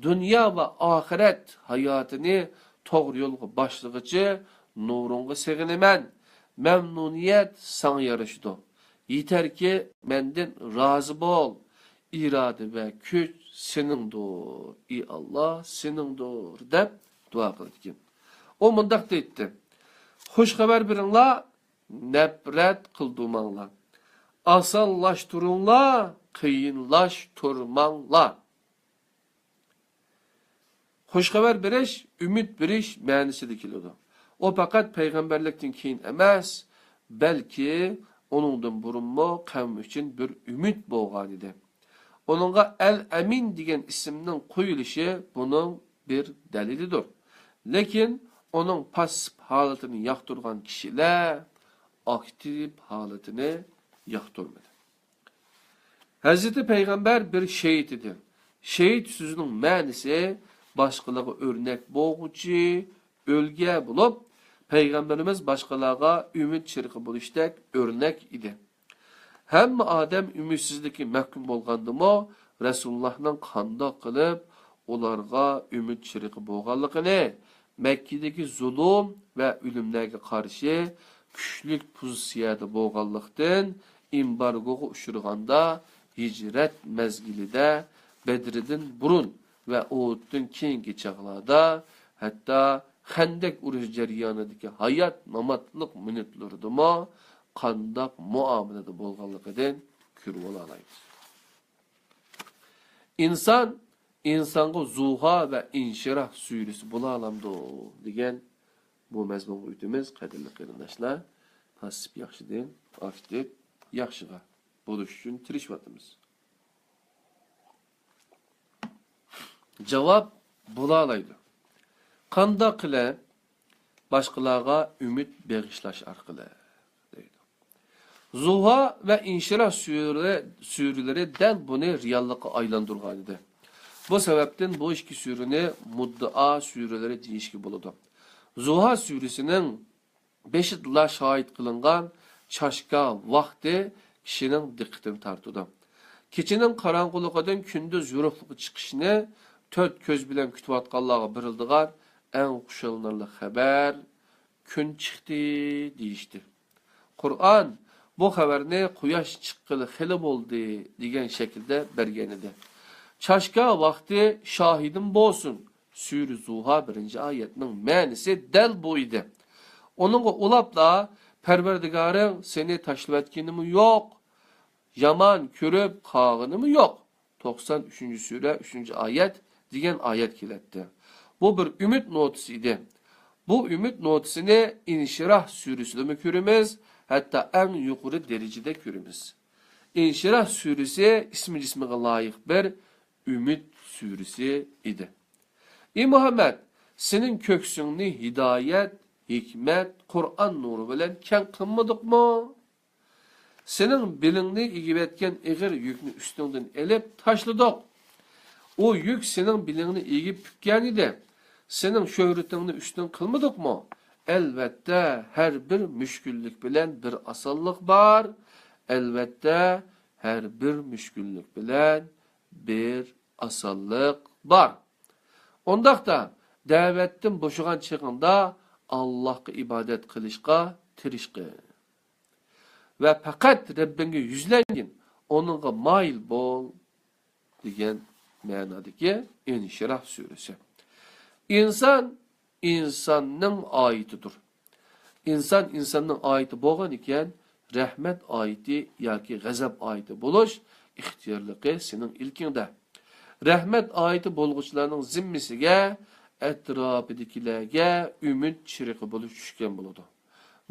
دۇنيا ۋە ئاخىرەت ھاياتىنى توغرا يولغا باشلىغۇچى نۇرۇڭغا سېغىنىمەن. مەمنۇنىيەت ساڭا يارىشىدۇ. يېتەركى مەندىن رازى بول. ئىرادە ۋە كۈچ سېنىڭدۇر، ئى ئاللا، سېنىڭدۇر، دەپ دۇئا قىلىدىكەن. ئۇ مۇنداق دەيتتى: «خۇش خەۋەر بېرىڭلار، نەپرەت قىلدۇرماڭلار. ئاسانلاشتۇرۇڭلار، قىيىنلاشتۇرماڭلار.» خۇش خەۋەر بېرىش، ئۈمىد بېرىش مەنىسىدە كېلىدۇ. ئۇ پەقەت پەيغەمبەرلىكتىن كېيىن ئەمەس، بەلكى ئۇنىڭدىن بۇرۇنمۇ قەۋم ئۈچۈن بىر ئۈمىد بولغانىدى. ئۇنىڭغا ئەل ئەمىن دېگەن ئىسىمنىڭ قويۇلۇشى بۇنىڭ بىر دەلىلىدۇر. لېكىن ئۇنىڭ پاسسىپ ھالىتىنى ياقتۇرغان كىشىلەر ئاكتىپ ھالىتىنى ياقتۇرمىدى. ھەزرىتى پەيغەمبەر بىر شېھىت ئىدى. شېھىت سۆزىنىڭ مەنىسى باشقىلارغا ئۆرنەك بولغۇچى، ئۈلگە بولۇپ، پەيغەمبىرىمىز باشقىلارغا ئۈمىد چىرىقى بولۇشتەك ئۆرنەك ئىدى. ھەممە ئادەم ئۈمىدسىزلىككە مەھكۇم بولغاندىمۇ، رەسۇلۇللاھنىڭ قانداق قىلىپ ئۇلارغا ئۈمىد چىرىقى بولغانلىقىنى، مەككىدىكى زۇلۇم ۋە ئۆلۈملەرگە قارشى كۈچلۈك پوزىتسىيەدە بولغانلىقتىن، ئېمبارگوغا ئۇچرىغاندا، ھىجرەت مەزگىلىدە، بەدرىدىن بۇرۇن ۋە ئۇھۇدتىن كېيىنكى چاغلاردا، ھەتتا خەندەك ئۇرۇش جەريانىدىكى ھايات-ماماتلىق مىنۇتلىرىدىمۇ قانداق مۇئامىلىدە بولغانلىقىدىن كۆرۈۋالالايمىز. ئىنسان ئىنسانغا زۇھا ۋە ئىنشىراھ سۈرىسى بولالامدۇ؟ دېگەن بۇ مەزمۇنغا ئۆتىمىز، قەدىرلىك قېرىنداشلار. پاسسىپ ياخشىدىن ئاكتىپ ياخشىغا بولۇش ئۈچۈن تىرىشىۋاتىمىز. جاۋاب: بولالايدۇ. قانداق قىلىپ؟ باشقىلارغا ئۈمىد بېغىشلاش ئارقىلىق، دەيدۇ. زۇھا ۋە ئىنشىراھ سۈرە-، سۈرىلىرى دەل بۇنى رېئاللىققا ئايلاندۇرغانىدى. بۇ سەۋەبتىن بۇ ئىككى سۈرىنى مۇددىئا سۈرىلىرى دېيىشكە بولىدۇ. زۇھا سۈرىسىنىڭ بېشىدىلا شاھىت قىلىنغان چاشكا ۋاقتى كىشىنىڭ دىققىتىنى تارتىدۇ. كېچىنىڭ قاراڭغۇلۇقىدىن كۈندۈز يورۇقلۇققا چىقىشنى تۆت كۆز بىلەن كۈتۈۋاتقانلارغا بېرىلىدىغان ئەڭ خۇشاللىنارلىق خەۋەر «كۈن چىقتى» دېيىشتى. قۇرئان بۇ خەۋەرنى «قۇياش چىققىلى خېلى بولدى» دېگەن شەكىلدە بەرگەنىدى. چاشكا ۋاقتى شاھىدىم بولسۇن. سۈرە زۇھا بىرىنچى ئايەتنىڭ مەنىسى دەل بۇ ئىدى. ئۇنىڭغا ئۇلاپلا، «پەرۋەردىگارىڭ سېنى تاشلىۋەتكىنىمۇ يوق، يامان كۆرۈپ قالغىنىمۇ يوق.» توقسان ئۈچىنچى سۈرە، ئۈچىنچى ئايەت دېگەن ئايەت كېلەتتى. بۇ بىر ئۈمىد نوتىسى ئىدى. بۇ ئۈمىد نوتىسىنى ئىنشىراھ سۈرىسىدىمۇ كۆرىمىز، ھەتتا ئەڭ يۇقىرى دەرىجىدە كۆرىمىز. ئىنشىراھ سۈرىسى ئىسمى جىسمىغا لايىق بىر ئۈمىد سۈرىسى ئىدى. ئى مۇھەممەد، سېنىڭ كۆكسۈڭنى ھىدايەت، ھېكمەت، قۇرئان نۇرى بىلەن كەڭ قىلمىدۇقمۇ؟ سېنىڭ بېلىڭنى ئېگىۋەتكەن ئېغىر يۈكنى ئۈستۈڭدىن ئېلىپ تاشلىدۇق. ئۇ يۈك سېنىڭ بېلىڭنى ئېگىپ پۈككەنىدى. سېنىڭ شۆھرىتىڭنى ئۈستۈن قىلمىدۇقمۇ؟ ئەلۋەتتە، ھەر بىر مۈشكۈللۈك بىلەن بىر ئاسانلىق بار. ئەلۋەتتە، ھەر بىر مۈشكۈللۈك بىلەن بىر ئاسانلىق بار. ئۇنداقتا، دەۋەتتىن بوشىغان چېغىڭدا ئاللاھقا ئىبادەت قىلىشقا تىرىشقىن. ۋە پەقەت رەببىڭگە يۈزلەنگىن، ئۇنىڭغا مايىل بول، دېگەن مەنادىكى ئىنشىراھ سۈرىسى. ئىنسان ئىنساننىڭ ئايىتىدۇر. ئىنسان ئىنساننىڭ ئايىتى بولغان ئىكەن، رەھمەت ئايىتى ياكى غەزەپ ئايىتى بولۇش ئىختىيارلىقى سېنىڭ ئىلكىڭدە. رەھمەت ئايىتى بولغۇچىلارنىڭ زىممىسىگە ئەتراپىدىكىلەرگە ئۈمىد چىرىقى بولۇش چۈشكەن بولىدۇ.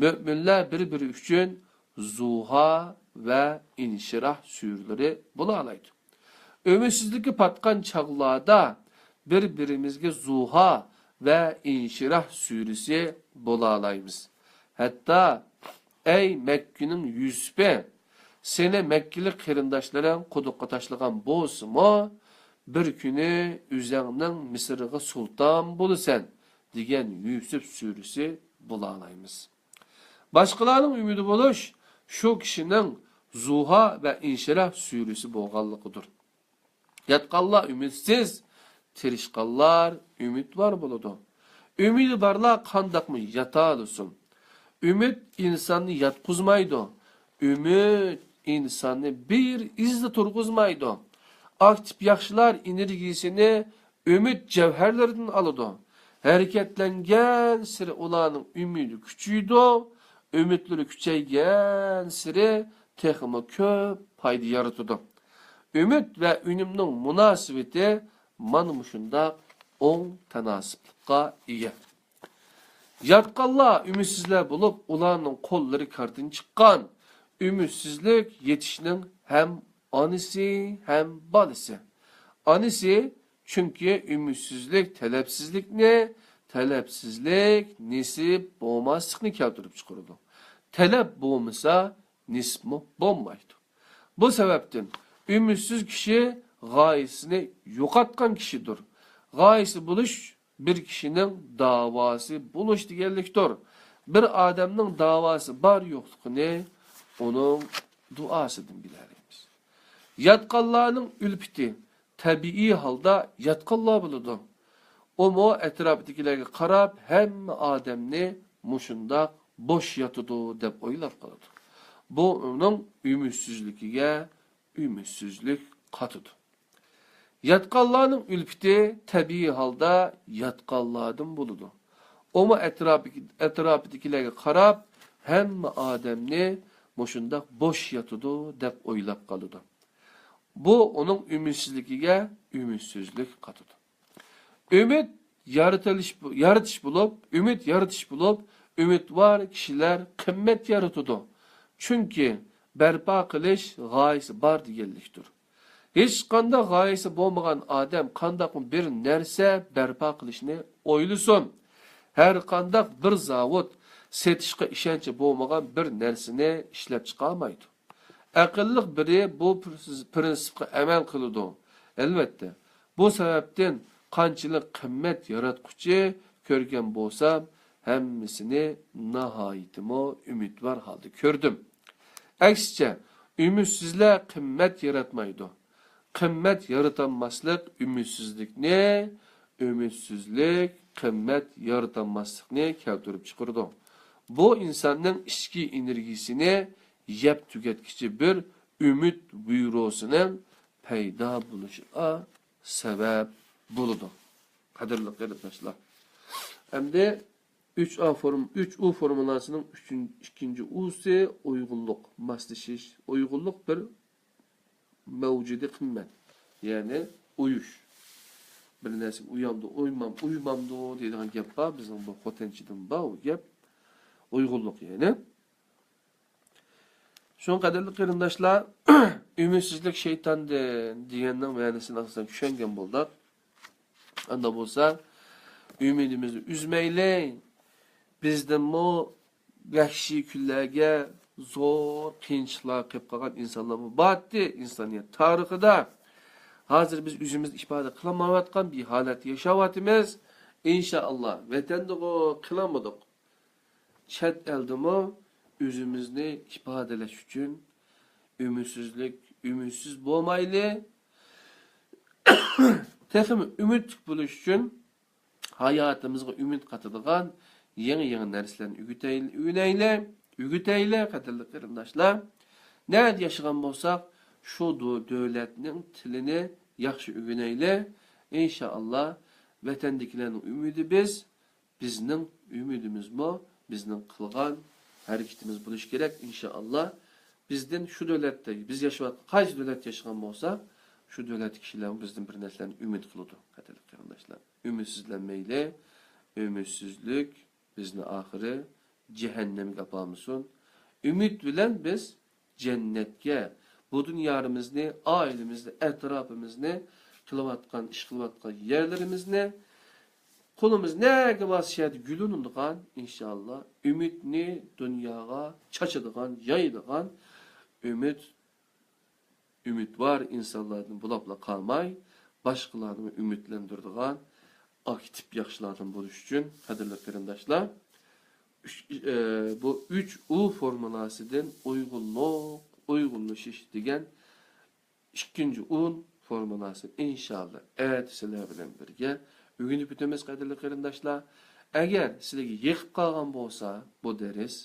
مۆمىنلەر بىر-بىرى ئۈچۈن زۇھا ۋە ئىنشىراھ سۈرىلىرى بولالايدۇ. ئۈمىدسىزلىككە پاتقان چاغلاردا بىر-بىرىمىزگە زۇھا ۋە ئىنشىراھ سۈرىسى بولالايمىز. ھەتتا، ئەي مەككىنىڭ يۈسۈپى، سېنى مەككىلىك قېرىنداشلىرىڭ قۇدۇققا تاشلىغان بولسىمۇ، بىر كۈنى ئۆزەڭنىڭ مىسىرغا سۇلتان بولىسەن، دېگەن يۈسۈپ سۈرىسى بولالايمىز. باشقىلارنىڭ ئۈمىدى بولۇش شۇ كىشىنىڭ زۇھا ۋە ئىنشىراھ سۈرىسى بولغانلىقىدۇر. ياتقانلار ئۈمىدسىز، تىرىشقانلار ئۈمىدۋار بولىدۇ. ئۈمىدى بارلار قانداقمۇ ياتالىسۇن؟ ئۈمىد ئىنساننى ياتقۇزمايدۇ. ئۈمىد ئىنساننى بىر ئىزدا تۇرغۇزمايدۇ. ئاكتىپ ياخشىلار ئېنېرگىيىسىنى ئۈمىد جەۋھەرلىرىدىن ئالىدۇ. ھەرىكەتلەنگەنسېرى ئۇلارنىڭ ئۈمىدى كۈچىيىدۇ. ئۈمىدلىرى كۈچەيگەنسېرى تېخىمۇ كۆپ پايدا يارىتىدۇ. ئۈمىد ۋە ئۈنۈمنىڭ مۇناسىۋىتى مانا مۇشۇنداق ئوڭ تاناسىپلىققا ئىگە. ياتقانلار ئۈمىدسىزلەر بولۇپ، ئۇلارنىڭ قوللىرى كاردىن چىققان. ئۈمىدسىزلىك يېتىشنىڭ ھەم ئانىسى، ھەم بالىسى. ئانىسى، چۈنكى ئۈمىدسىزلىك تەلەپسىزلىكنى، تەلەپسىزلىك نېسىپ بولماسلىقنى كەلتۈرۈپ چىقىرىدۇ. تەلەپ بولمىسا، نېسىپمۇ بولمايدۇ. بۇ سەۋەبتىن ئۈمىدسىز كىشى غايىسىنى يوقاتقان كىشىدۇر. غايىسى بولۇش بىر كىشىنىڭ داۋاسى بولۇش دېگەنلىكتۇر. بىر ئادەمنىڭ داۋاسى بار يوقلۇقىنى ئۇنىڭ دۇئاسىدىن بىلەلەيمىز. ياتقانلارنىڭ ئۈلپىتى تەبىئىي ھالدا ياتقانلار بولىدۇ. ئۇمۇ ئەتراپىدىكىلەرگە قاراپ، ھەممە ئادەمنى مۇشۇنداق بوش ياتىدۇ دەپ ئويلاپ قالىدۇ. بۇ ئۇنىڭ ئۈمىدسىزلىكىگە ئۈمىدسىزلىك قاتىدۇ. ياتقانلارنىڭ ئۈلپىتى تەبىئىي ھالدا ياتقانلاردىن بولىدۇ. ئۇمۇ ئەتراپى-، ئەتراپىدىكىلەرگە قاراپ، ھەممە ئادەمنى مۇشۇنداق بوش ياتىدۇ دەپ ئويلاپ قالىدۇ. بۇ ئۇنىڭ ئۈمىدسىزلىكىگە ئۈمىدسىزلىك قاتىدۇ. ئۈمىد يارىتىلىش، يارىتىش بولۇپ، ئۈمىد يارىتىش بولۇپ، ئۈمىدۋار كىشىلەر قىممەت يارىتىدۇ. چۈنكى بەرپا قىلىش غايىسى بار دېگەنلىكتۇر. ھېچقانداق غايىسى بولمىغان ئادەم قانداقمۇ بىر نەرسە بەرپا قىلىشنى ئويلىسۇن؟ ھەرقانداق بىر زاۋۇت سېتىشقا ئىشەنچى بولمىغان بىر نەرسىنى ئىشلەپچىقارمايدۇ. ئەقىللىق بىرى بۇ پرىنسىپقا ئەمەل قىلىدۇ. ئەلۋەتتە، بۇ سەۋەبتىن قانچىلىك قىممەت ياراتقۇچى كۆرگەن بولسام، ھەممىسىنى ناھايىتىمۇ ئۈمىدۋار ھالدا كۆردۈم. ئەكسىچە، ئۈمىدسىزلەر قىممەت ياراتمايدۇ. قىممەت يارىتالماسلىق ئۈمىدسىزلىكنى، ئۈمىدسىزلىك قىممەت يارىتالماسلىقنى كەلتۈرۈپ چىقىرىدۇ. بۇ ئىنساننىڭ ئىچكى ئېنېرگىيىسىنى يەپ تۈگەتكۈچى بىر ئۈمىد ۋىرۇسىنىڭ پەيدا بولۇشىغا سەۋەب بولىدۇ. قەدىرلىك قېرىنداشلار، ئەمدى ئۈچ ئا فورم-، ئۈچ ئۇ فورمۇلاسىنىڭ ئۈچىن-، ئىككىنچى ئۇسى ئۇيغۇنلۇق، ماسلىشىش. ئۇيغۇنلۇق بىر مەۋجۇدىي قىممەت، يەنى ئۇيۇش. بىر نەرسىگە ئۇيامدۇ، ئۇيمام-، ئۇيمامدۇ دەيدىغان گەپ بار، بىزنىڭ بۇ خوتەنچىدىن بار ئۇ گەپ. ئۇيغۇنلۇق يەنى. شۇڭا قەدىرلىك قېرىنداشلار، ئۈمىدسىزلىك شەيتاندىن دېگەننىڭ مەنىسىنى ئاساسەن چۈشەنگەن بولدۇق. ئاندا بولسا، ئۈمىدىمىزنى ئۈزمەيلى. بىزدىنمۇ ۋەھشىي كۈنلەرگە زور قىيىنچىلىقلار قېلىپ قالغان ئىنسانلارمۇ بارتتى ئىنسانىيەت تارىخىدا. ھازىر بىز ئۆزىمىزنى ئىپادە قىلالمايۋاتقان بىر ھالەتتە ياشاۋاتىمىز. ئىنشائاللا، ۋەتەندىغۇ قىلالمىدۇق. چەت ئەلدىمۇ ئۆزىمىزنى ئىپادىلەش ئۈچۈن ئۈمىدسىزلىك، ئۈمىدسىز بولمايلى. تېخىمۇ ئۈمىدلىك بولۇش ئۈچۈن ھاياتىمىزغا ئۈمىد قاتىدىغان يېڭى-يېڭى نەرسىلەرنى ئۆگىتەيلى، ئۆگىنەيلى، ئۆگىتەيلى، قەدىرلىك قېرىنداشلار. نەدە ياشىغان بولساق، شۇ دۆ-، دۆلەتنىڭ تىلىنى ياخشى ئۆگىنەيلى. ئىنشائاللا، ۋەتەندىكىلەرنىڭ ئۈمىدى بىز، بىزنىڭ ئۈمىدىمىزمۇ، بىزنىڭ قىلغان ھەرىكىتىمىز بولۇشى كېرەك، ئىنشائاللا. بىزدىن شۇ دۆلەتتە، بىز ياشاۋاتقان قايسى دۆلەتتە ياشىغان بولسا، شۇ دۆلەتتىكى كىشىلەرمۇ بىزدىن بىر نەرسىلەرنى ئۈمىد قىلىدۇ، قەدىرلىك قېرىنداشلار. ئۈمىدسىزلەنمەيلى، ئۈمىدسىزلىك بىزنى ئاخىرى جەھەننەمگە ئاپارمىسۇن. ئۈمىد بىلەن بىز جەننەتكە، بۇ دۇنيامىزنى، ئائىلىمىزنى، ئەتراپىمىزنى، قىلىۋاتقان، ئىش قىلىۋاتقان يەرلىرىمىزنى، قولىمىز نەگە بارسا شۇ يەردە گۈللىنىدىغان، ئىنشائاللا، ئۈمىدنى دۇنياغا چاچىدىغان، يايىدىغان ئۈمىد ئۈمىدۋار ئىنسانلاردىن بولاپلا قالماي، باشقىلارنىمۇ ئۈمىدلەندۈرىدىغان ئاكتىپ ياخشىلاردىن بولۇش ئۈچۈن، قەدىرلىك قېرىنداشلار، ئۈچ، ئە، بۇ ئۈچ ئۇ فورمۇلاسىدىن ئۇيغۇنلۇق، ئۇيغۇنلىشىش دېگەن ئىككىنچى ئۇ فورمۇلاسىنى ئىنشاللا ئەتە سىلەر بىلەن بىرگە ئۆگىنىپ ئۆتىمىز، قەدىرلىك قېرىنداشلار. ئەگەر سىلەرگە يېقىپ قالغان بولسا بۇ دەرس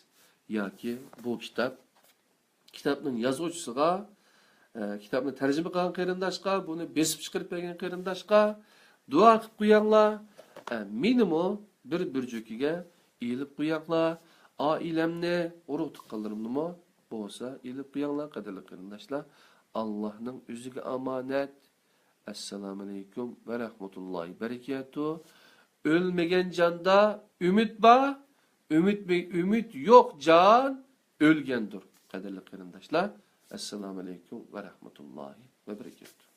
ياكى بۇ كىتاب، كىتابنىڭ يازغۇچىسىغا، ئە، كىتابنى تەرجىمە قىلغان قېرىنداشقا، بۇنى بېسىپ چىقىرىپ بەرگەن قېرىنداشقا دۇئا قىلىپ قويۇڭلار. ئە، مېنىمۇ بىر بۈرجۈكىگە ئېلىپ قويۇڭلار. ئائىلەمنى، ئۇرۇق تۇغقانلىرىمنىمۇ بولسا ئېلىپ قويۇڭلار، قەدىرلىك قېرىنداشلار. ئاللاھنىڭ ئۆزىگە ئامانەت. ئەسسالامۇئەلەيكۇم ۋە رەھمەتۇللاھى بەرىكاتۇ. ئۆلمىگەن جاندا ئۈمىد بار، ئۈمىد، ئۈمىد يوق جان ئۆلگەندۇر. قەدىرلىك قېرىنداشلار، ئەسسالامۇئەلەيكۇم ۋە رەھمەتۇللاھى ۋە بەرىكاتۇ.